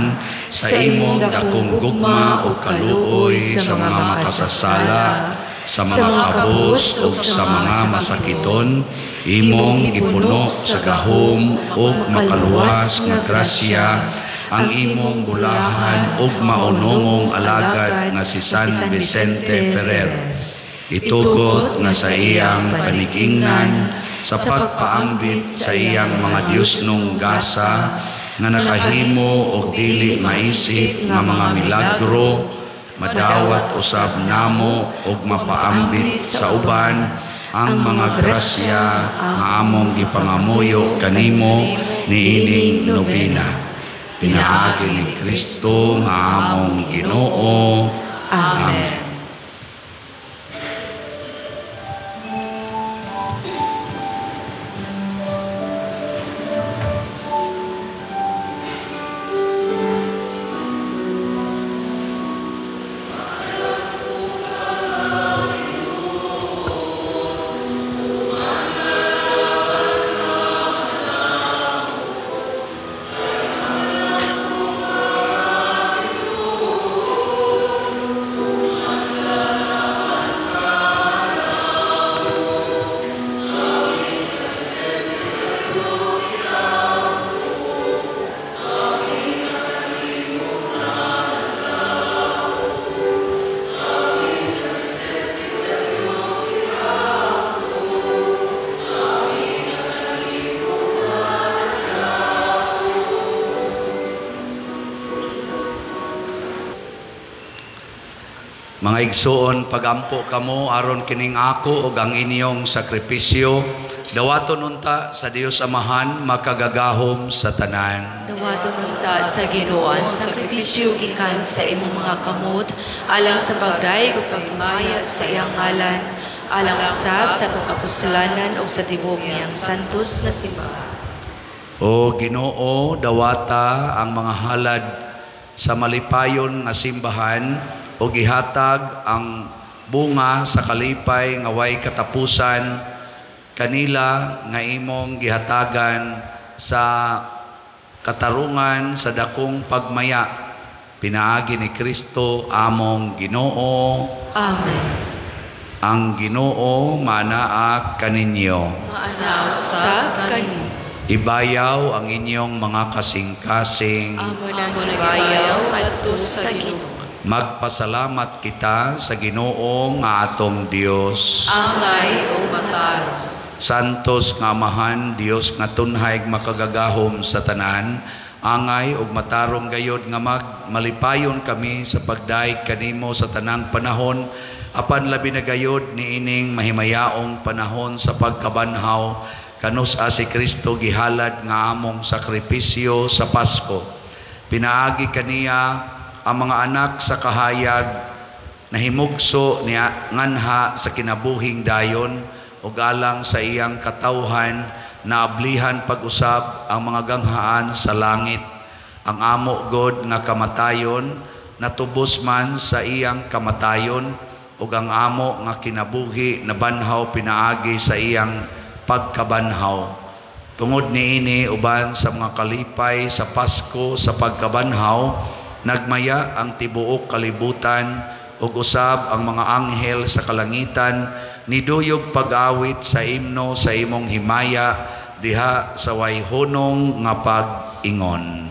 sa imong dakong gugma ug kaluoy sa mga makasasala, sa mga kabos ug sa mga masakiton, imong gipuno sa gahom ug makaluwas nga grasya ang imong bulahan ug maunongong alagad nga si San Vicente Ferrer. Itugot nga sa iyang panigingnan sa pagpaambit sa iyang mga Diyosnong gasa nga nakahimo og dili maisip nga mga milagro, madawat usab namo og mapaambit sa uban ang mga grasya nga among gipangamuyo kanimo niining nobena. Pinaagi ni Kristo nga among Ginoo. Amen. Mga igsoon, pagampo kamo aron kining ako ug ang inyong sakripisyo dawaton unta sa Dios Amahan makagagahom sa tanan. Dawaton unta sa Ginoo ang sakripisyo gikan sa imong mga kamot alang sa pagdayeg ug paghimaya sa iyang ngalan, alang usab sa atong kapuslanan ug sa tibuok niyang santos nga simbahan. O Ginoo, dawata ang mga halad sa malipayon nga simbahan o gihatag ang bunga sa kalipay nga way katapusan kanila nga imong gihatagan sa katarungan sa dakong pagmaya. Pinaagi ni Kristo among Ginoo. Amen. Ang Ginoo manaa kaninyo. Maanaa usab kaninyo. Ibayaw ang inyong mga kasing-kasing. Amo nang gibayaw ngadto sa Ginoo. Magpasalamat kita sa Ginoo nga atong Dios. Angay ug matarong. Santos nga Amahan, Dios nga tunhay makagagahom sa tanan, angay ug matarong gayod nga magmalipayon kami sa pagdayeg kanimo sa tanang panahon, apan labi na gayod niining mahimayaong panahon sa pagkabanhaw kanus-a si Kristo gihalad nga among sakripisyo sa Pasko. Pinaagi kaniya ang mga anak sa kahayag nahimugso niya nganha sa kinabuhing dayon ug alang sa iyang katawhan naablihan pag-usab ang mga ganghaan sa langit. Ang amo God nga kamatayon natubos man sa iyang kamatayon ug ang amo nga kinabuhi nabanhaw pinaagi sa iyang pagkabanhaw. Tungod niini uban sa mga kalipay sa Pasko sa pagkabanhaw, nagmaya ang tibuok kalibutan ug usab ang mga anghel sa kalangitan niduyog pag-awit sa imno sa imong himaya diha sa wayhunong nga pag-ingon.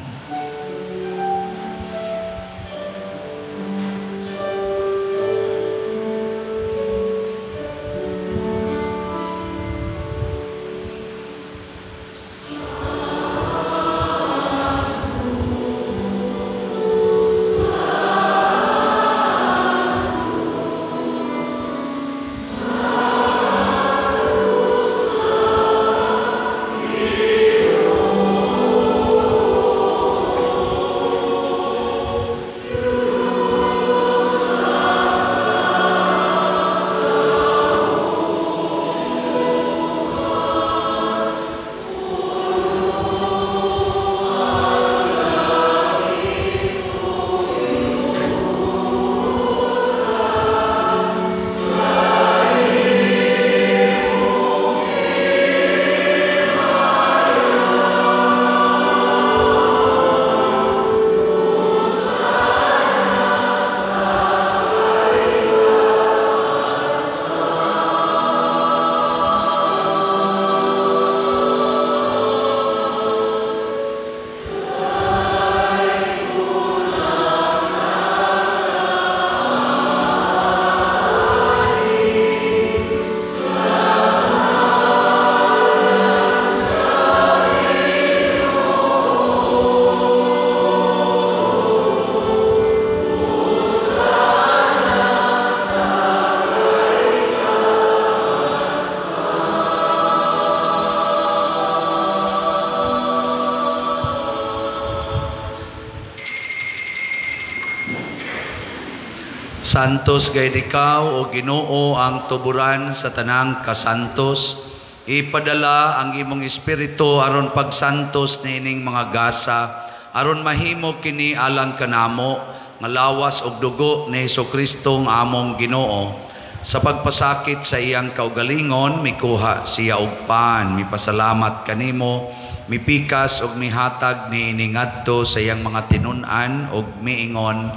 Santos gayud ikaw o Ginoo ang tuburan sa tanang kasantos. Ipadala ang imong espiritu aron pagsantos niining mga gasa, aron mahimo kini alang kanamo nga lawas ug dugo ni Hesukristo nga among Ginoo. Sa pagpasakit sa iyang kaugalingon, mikuha siya og pan, mipasalamat kanimo, mipikas ug mihatag niini ngadto sa iyang mga tinun-an ug miingon,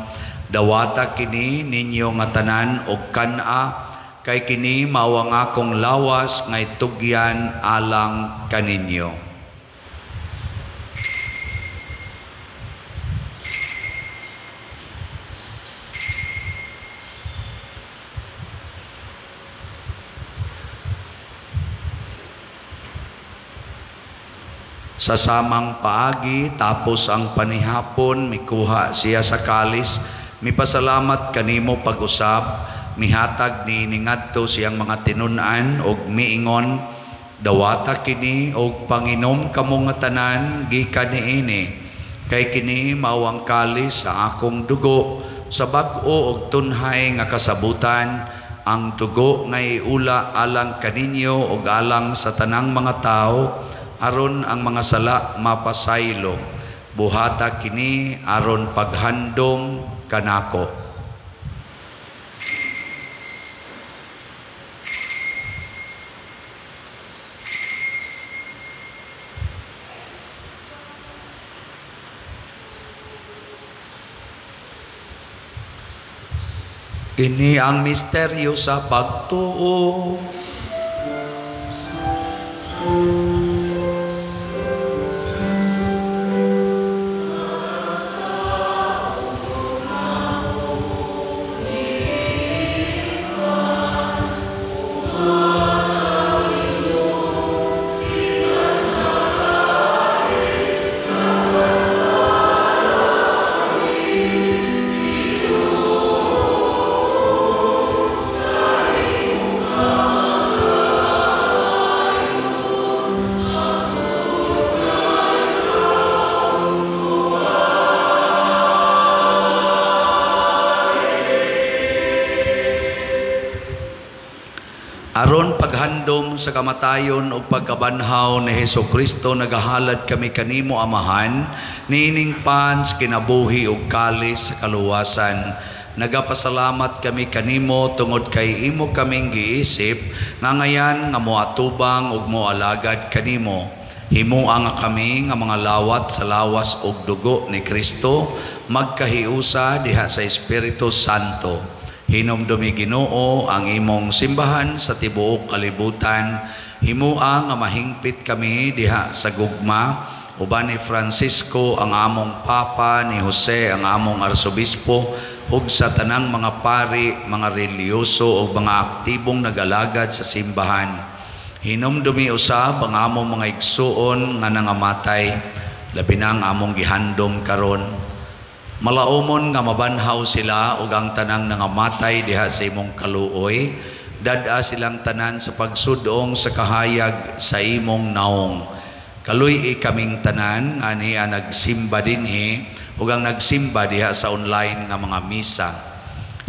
dawata kini ninyo nga tanan og kan-a, kay kini mao ang akong lawas nga itugyan alang kaninyo. Sa samang paagi, tapos ang panihapon, mikuha siya sa kalis, mipasalamat kanimo pag-usab, mihatag niini ngadto siyang mga tinun-an og miingon, dawata kini og panginom kamo nga tanan gikan niini, kay kini mao ang kalis sa akong dugo sa bag-o og tunhay nga kasabutan, ang dugo nga iula alang kaninyo og alang sa tanang mga tawo, aron ang mga sala mapasaylo. Buhata kini aron paghandom kanako. Kini ang misteryo sa pagtuo. Aron paghandom sa kamatayon ug pagkabanhaw ni Hesus Kristo, nagahalad kami kanimo Amahan niining pan sa kinabuhi ug kalis sa kaluwasan. Nagapasalamat kami kanimo tungod kay imo kaming giisip nga ngayan nga moatubang ug moalagad kanimo. Himoa nga kami nga mga lawat sa lawas ug dugo ni Kristo, magkahiusa diha sa Espiritu Santo. Hinumdumi Ginoo ang imong simbahan sa tibuok kalibutan. Himoa nga mahingpit kami diha sa gugma uban ni Francisco ang among Papa, ni Jose ang among Arsobispo, ug sa tanang mga pari, mga relihiyoso ug mga aktibong nagalagad sa simbahan. Hinumdumi usab ang among mga igsuon nga nangamatay, labi na ang among gihandom karon. Malaumon nga mabanhaw sila ug ang tanang nangamatay diha sa imong kaluoy, dad-a silang tanan sa pagsudong sa kahayag sa imong naong. Kaluy-i kaming tanan nga niya nagsimba dinhi ug ang nagsimba diha sa online nga mga misa.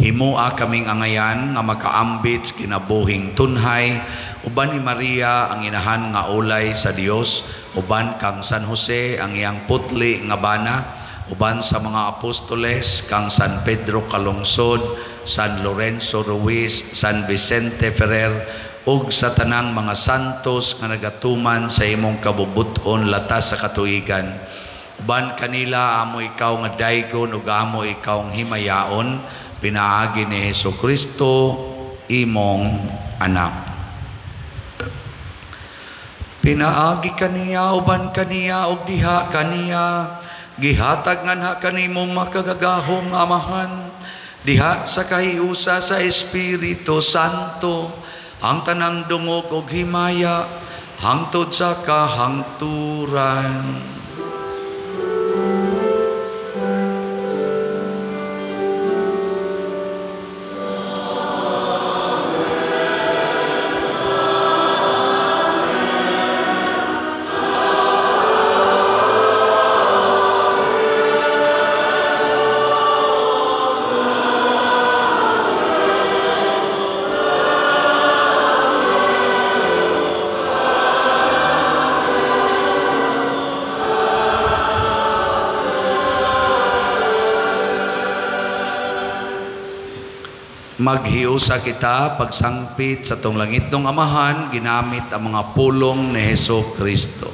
Himoa kaming angayan nga makaambit sa kinabuhing tunhay uban ni Maria ang inahan nga ulay sa Dios, uban kang San Jose ang iyang putli nga bana, uban sa mga apostoles kang San Pedro Calungsod, San Lorenzo Ruiz, San Vicente Ferrer, ug sa tanang mga santos nga nagatuman sa imong kabubuton latas sa katuigan. Uban kanila amo ikaw nga daygon ug amo ikaw ang himayaon, pinaagi ni Hesus Kristo imong anak. Pinaagi kaniya, uban kaniya, ug diha kaniya, gihatag nganha kanimo makagagahom nga Amahan, diha sa kahiusa sa Espiritu Santo, ang tanang dungog ug himaya hangtod sa kahangturan. Maghiusa kita pagsangpit sa tong langitnong Amahan, ginamit ang mga pulong ni Hesus Kristo.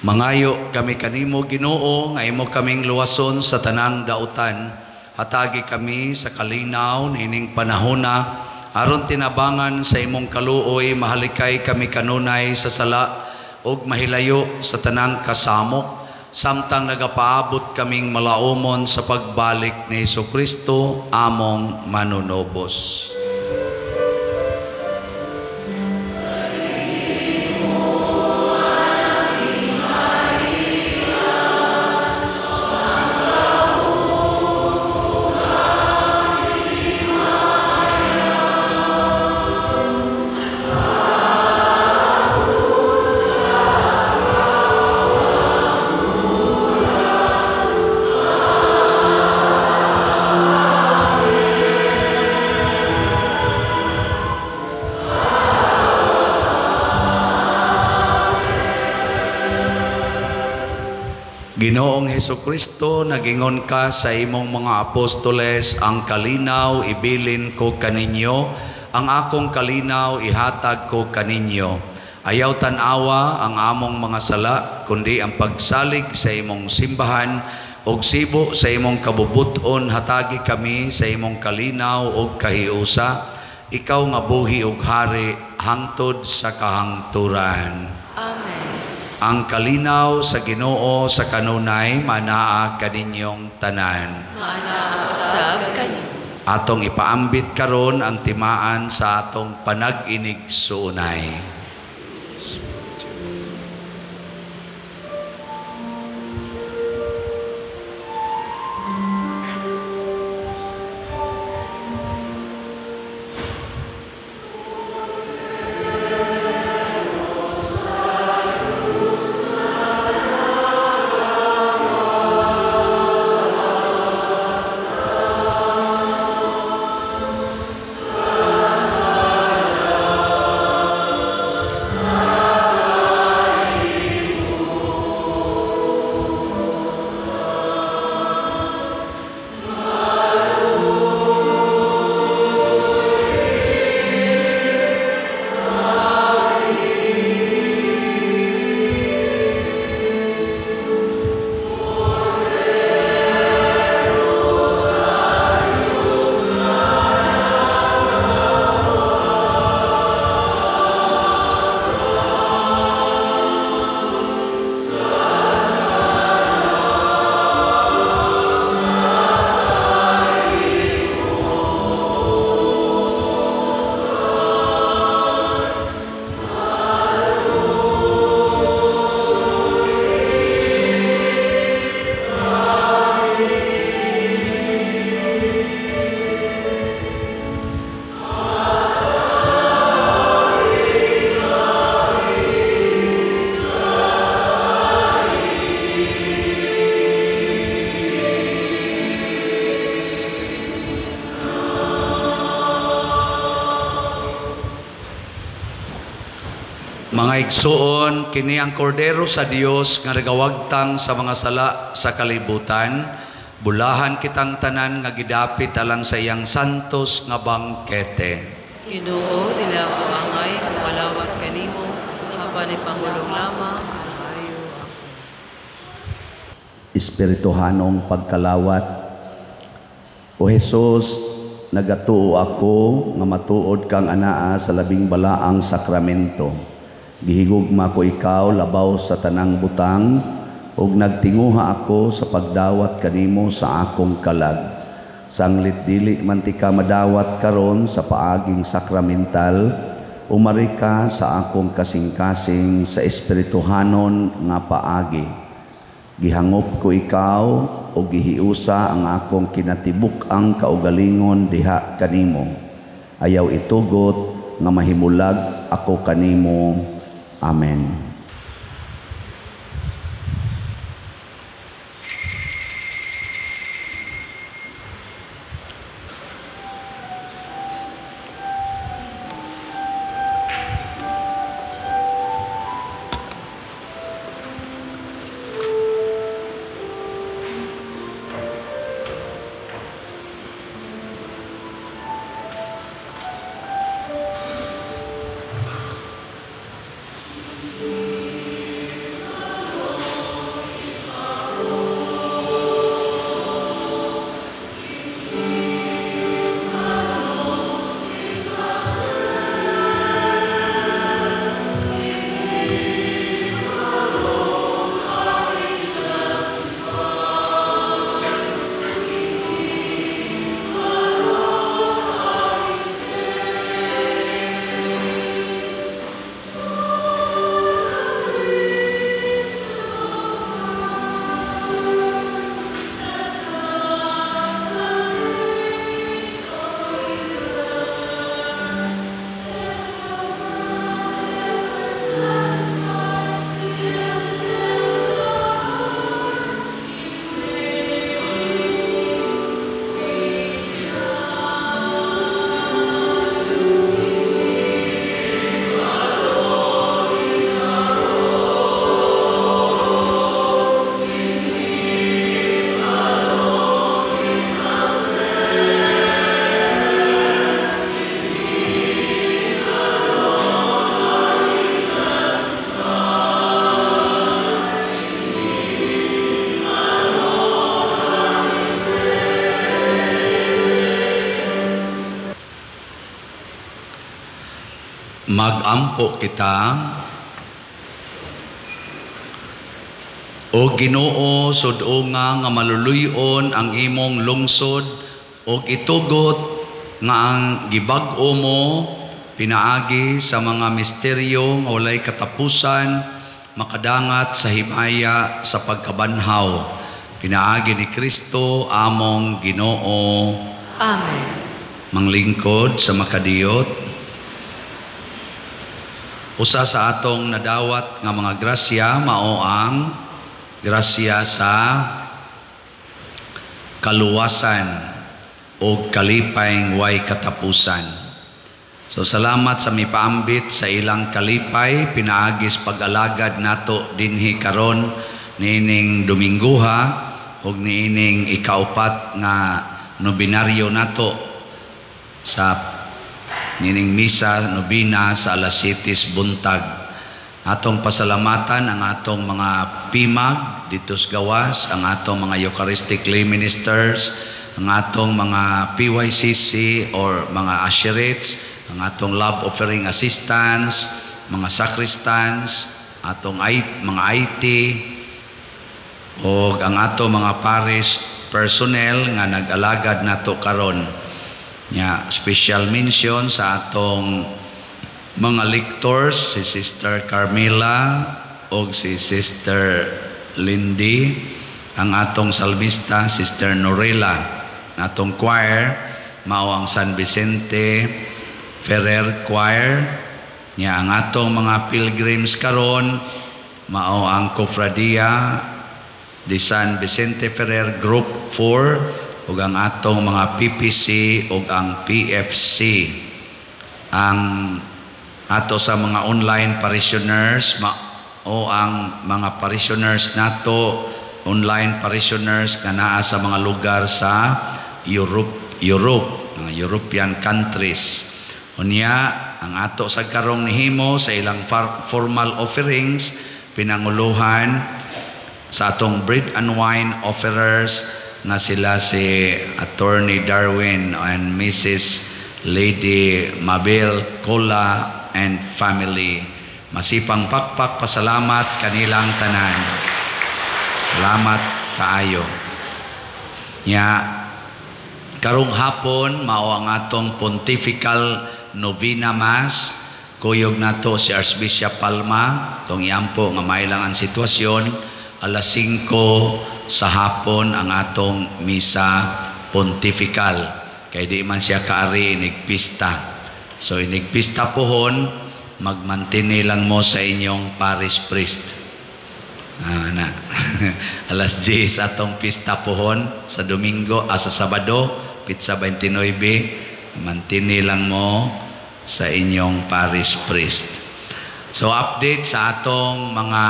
Mangayo kami kanimo, Ginoo, nga imo kaming luwason sa tanang dautan. Hatagi kami sa kalinaw niining panahona, aron tinabangan sa imong kaluoy, mahalikay kami kanunay sa sala ug mahilayo sa tanang kasamok, samtang nagapaabot kaming malaumon sa pagbalik ni Hesukristo among manunobos. Ginoong Hesukristo, nagingon ka sa imong mga apostoles, ang kalinaw ibilin ko kaninyo, ang akong kalinaw ihatag ko kaninyo. Ayaw tan-awa ang among mga sala, kundi ang pagsalig sa imong simbahan, ug sibo sa imong kabubuton, hatagi kami sa imong kalinaw ug kahiusa. Ikaw nga buhi ug hari hangtod sa kahangturan. Amen. Ang kalinaw sa Ginoo sa kanunay manaa kaninyong tanan. Manaa sab kaninyo. Atong ipaambit karon ang timaan sa atong panag-inig suunay. Mga igsuon, kini ang kordero sa Dios nga nagawagtang sa mga sala sa kalibutan. Bulahan kitang tanan nga gidapit alang sa iyang santos nga bangkete. Ginoo, dili ako angay malawat kanimo, apan ipangulong lamang maayo ako. Espirituhanong pagkalawat. O Jesus, nagatuo ako nga matuod kang anaa sa labing balaang sakramento. Gihigugma ko ikaw labaw sa tanang butang, ug nagtinguha ako sa pagdawat kanimo sa akong kalag. Sanglit dili man ti ka madawat karon sa paaging sakramental, umari ka sa akong kasing-kasing sa espirituhanon nga paagi. Gihangop ko ikaw ug gihiusa ang akong kinatibuk-ang kaugalingon diha kanimo. Ayaw itugot nga mahimulag ako kanimo. Amen. Magampo kita. O Ginoo, sud-unga nga maluluy-on ang imong lungsod og itugot nga ang gibag-o mo pinaagi sa mga misteryo nga walay katapusan makadangat sa himaya sa pagkabanhaw. Pinaagi ni Kristo among Ginoo. Amen. Manglingkod sa makadiyot, usa sa atong nadawat nga mga grasya mao ang grasya sa kaluwasan o kalipay way katapusan. So salamat sa mipaambit sa ilang kalipay pinaagis pag-alagad nato dinhi karon niining Domingguha ug niining ikaupat nga nobinaryo nato sa nining misa nobina sa alas 7 buntag. Atong pasalamatan ang atong mga pimag dito sa gawas, ang atong mga Eucharistic lay ministers, ang atong mga PYCC or mga usherates, ang atong love offering assistants, mga sacristans, atong mga IT, o ang atong mga parish personnel nga nag-alagad nato karon. Nya, special mention sa atong mga lectors, si Sister Carmela o si Sister Lindy, ang atong salmista Sister Norela, atong choir mao ang San Vicente Ferrer Choir. Nya, ang atong mga pilgrims karon mao ang Cofradia de San Vicente Ferrer Group 4 ug ang atong mga PPC ug ang PFC. Ang ato sa mga online parishioners o ang mga parishioners nato, online parishioners nga naa sa mga lugar sa Europe, mga European countries. Unya, ang ato sa karong nihimo sa ilang formal offerings, pinanguluhan sa atong bread and wine offerers nga sila si Attorney Darwin and Mrs. Lady Mabel Cola and family. Masipang pakpak pasalamat kanilang tanan. Salamat kaayo. Nya, karong hapon mao ang atong Pontifical Novena Mass. Kuyog nato si Archbishop Palma tong iampo nga mailang ang sitwasyon. Alas 5 sa hapon ang atong misa pontifical. Kay di man siya kaari inig pista. So inig pista pohon, magmantini lang mo sa inyong parish priest. Na. Alas 10 atong pista pohon sa Domingo, sa Sabado, pitsa 29, mantini lang mo sa inyong parish priest. So update sa atong mga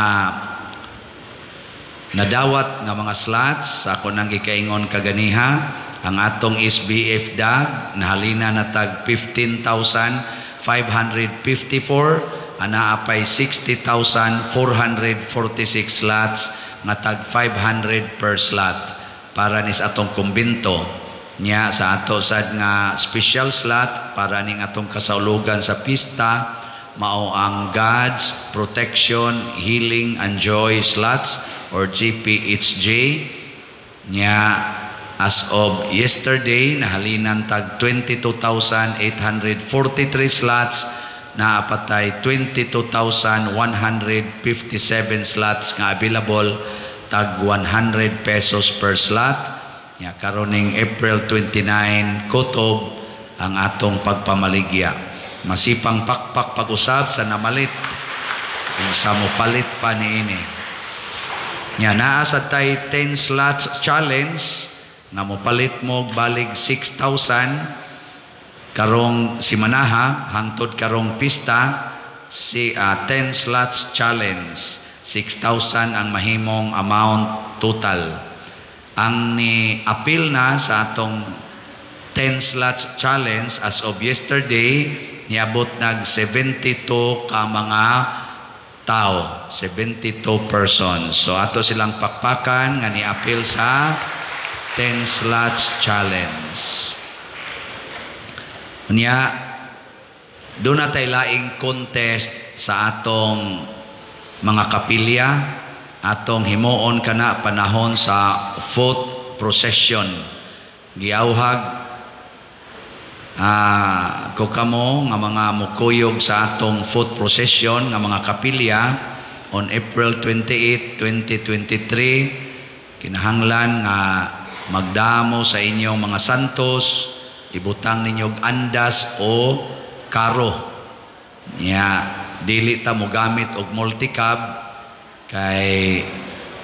nadawat nga mga slots, ako nang gikaingon kaganiha, ang atong SBF DAG nahalina na tag 15,554, ana apay 60,446 slots nga tag 500 per slot para nis atong kumbinto. Nya sa ato sad nga special slot para ning atong kasaulugan sa pista mao ang God's Protection, Healing and Joy slots or GPHJ. Nya as of yesterday nahalinan tag 22,843 slots, naapatay 22,157 slots nga available tag 100 pesos per slot. Nya karoning April 29 kutob ang atong pagpamaligya. Masipang pakpak pag-usab sa namalit sa mopalit pa niini. Nya naa sa tay 10 slots challenge nga mopalit mo balig 6,000 karong simanaha hangtod karong pista, si 10 slots challenge 6,000 ang mahimong amount total. Ang ni appeal na sa atong 10 slots challenge as of yesterday niabot nag 72 ka mga tao, 72 persons. So ato silang pakpakan nga ni-appeal sa 10 slots challenge. Unya Doon na tay laing contest sa atong mga kapilya, atong himuon kana panahon sa foot procession. Giauhag ko kamo nga mga mukuyog sa atong foot procession nga mga kapilya on April 28, 2023, kinahanglan nga magdamo sa inyong mga santos, ibutang ninyo andas o karo. Nya dili ta mogamit og multicab kay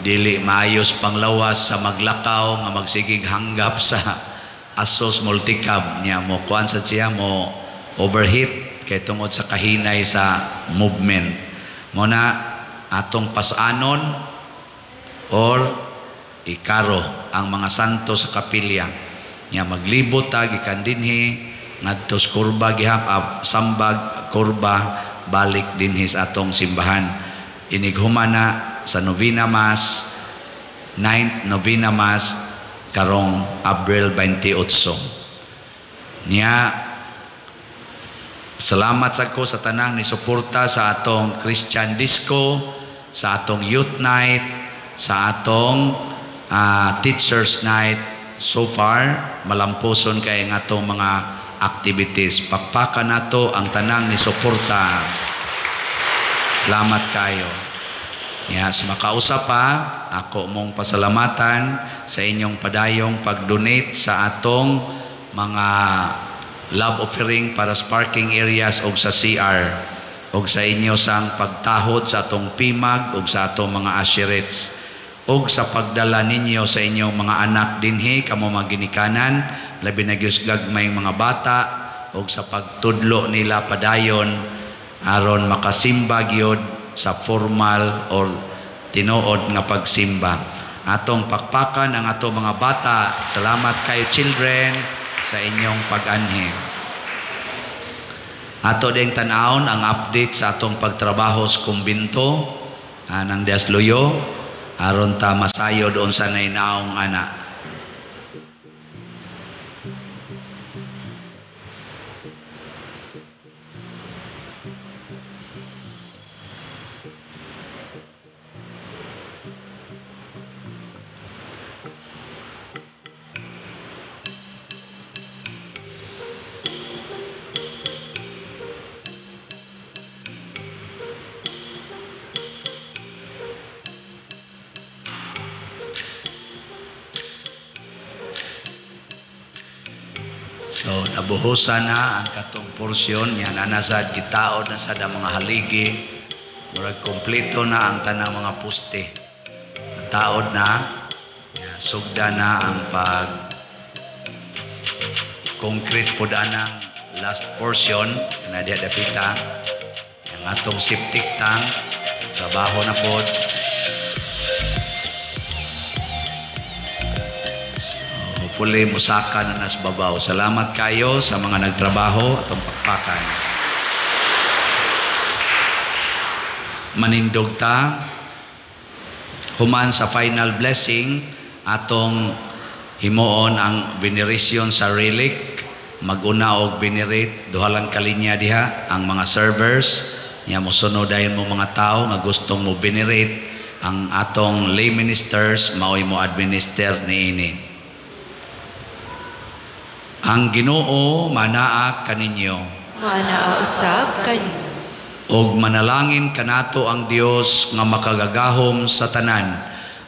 dili maayos panglawas sa maglakaw nga magsigig hanggap sa asos multicab. Nya mo kuan sa siya mo overheat kay tungod sa kahinay sa movement. Mo na atong pasanon or ikaro ang mga santo sa kapilya. Nya maglibot ta gikan dinhi ngadto sa kurba gihap sambag kurba balik dinhi sa atong simbahan. Inighumana sa Novena Mass, 9th Novena Mass karong Abril 28. Nya salamat sa ko sa tanang ni suporta sa atong Christian Disco, sa atong Youth Night, sa atong Teachers Night. So far malampuson kay ang atong mga activities. Pakpakan nato ang tanang ni suporta. Salamat kayo. Ya, sa makausap pa, ako mong pasalamatan sa inyong padayong pag-donate sa atong mga love offering para sa parking areas og sa CR, og sa inyo sang pagtahod sa atong PIMAG og sa atong mga asherets, og sa pagdala ninyo sa inyong mga anak dinhi kamo mga ginikanan, labi na gyud gagmay mga bata, og sa pagtudlo nila padayon aron makasimba gyud sa formal or tinuod nga pagsimba. Atong pakpakan ang atong mga bata. Salamat kayo children sa inyong pag-anhi. Ato ding tan-awon ang update sa atong pagtrabaho sa kumbinto anang Dias Luyo aron ta masayod unsa nay naong ana. So nabuhusan na ang katong porsyon niya, nanasad gitaod na sad ang mga haligi, murag kompleto na ang tanang mga poste. Nataod na, sugda na ang pag concrete pod anang last portion na diha dapita. Ang atong septic tank trabaho na pod. Hopefully musaka na nas babaw. Salamat kayo sa mga nagtrabaho atong pakpakan. Manindog ta human sa final blessing atong himuon ang veneration sa relic. Maguna og venerate duha lang ka linya diha ang mga servers nya mosunod dayon mo mga tawo nga gustong mo venerate ang atong lay ministers maoy mo administer niini. Ang Ginoo manaa kaninyo. Manaa usab kaninyo. Og manalangin kanato ang Dios nga makagagahom sa tanan,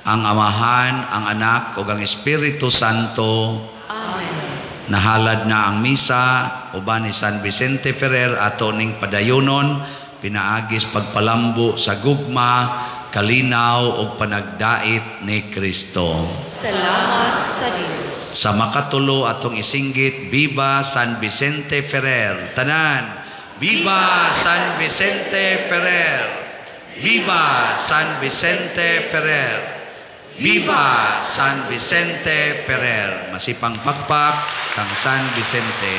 ang Amahan, ang Anak ug ang Espiritu Santo. Amen. Nahalad na ang misa uban ni San Vicente Ferrer ato ning padayonon pinaagis pagpalambo sa gugma, kalinaw ug panagdait ni Kristo. Salamat sa Dios. Sa makatulo atong isinggit, Viva San Vicente Ferrer. Tanan, Viva San Vicente Ferrer. Viva San Vicente Ferrer. Viva San Vicente Ferrer. Masipang pakpak kang San Vicente.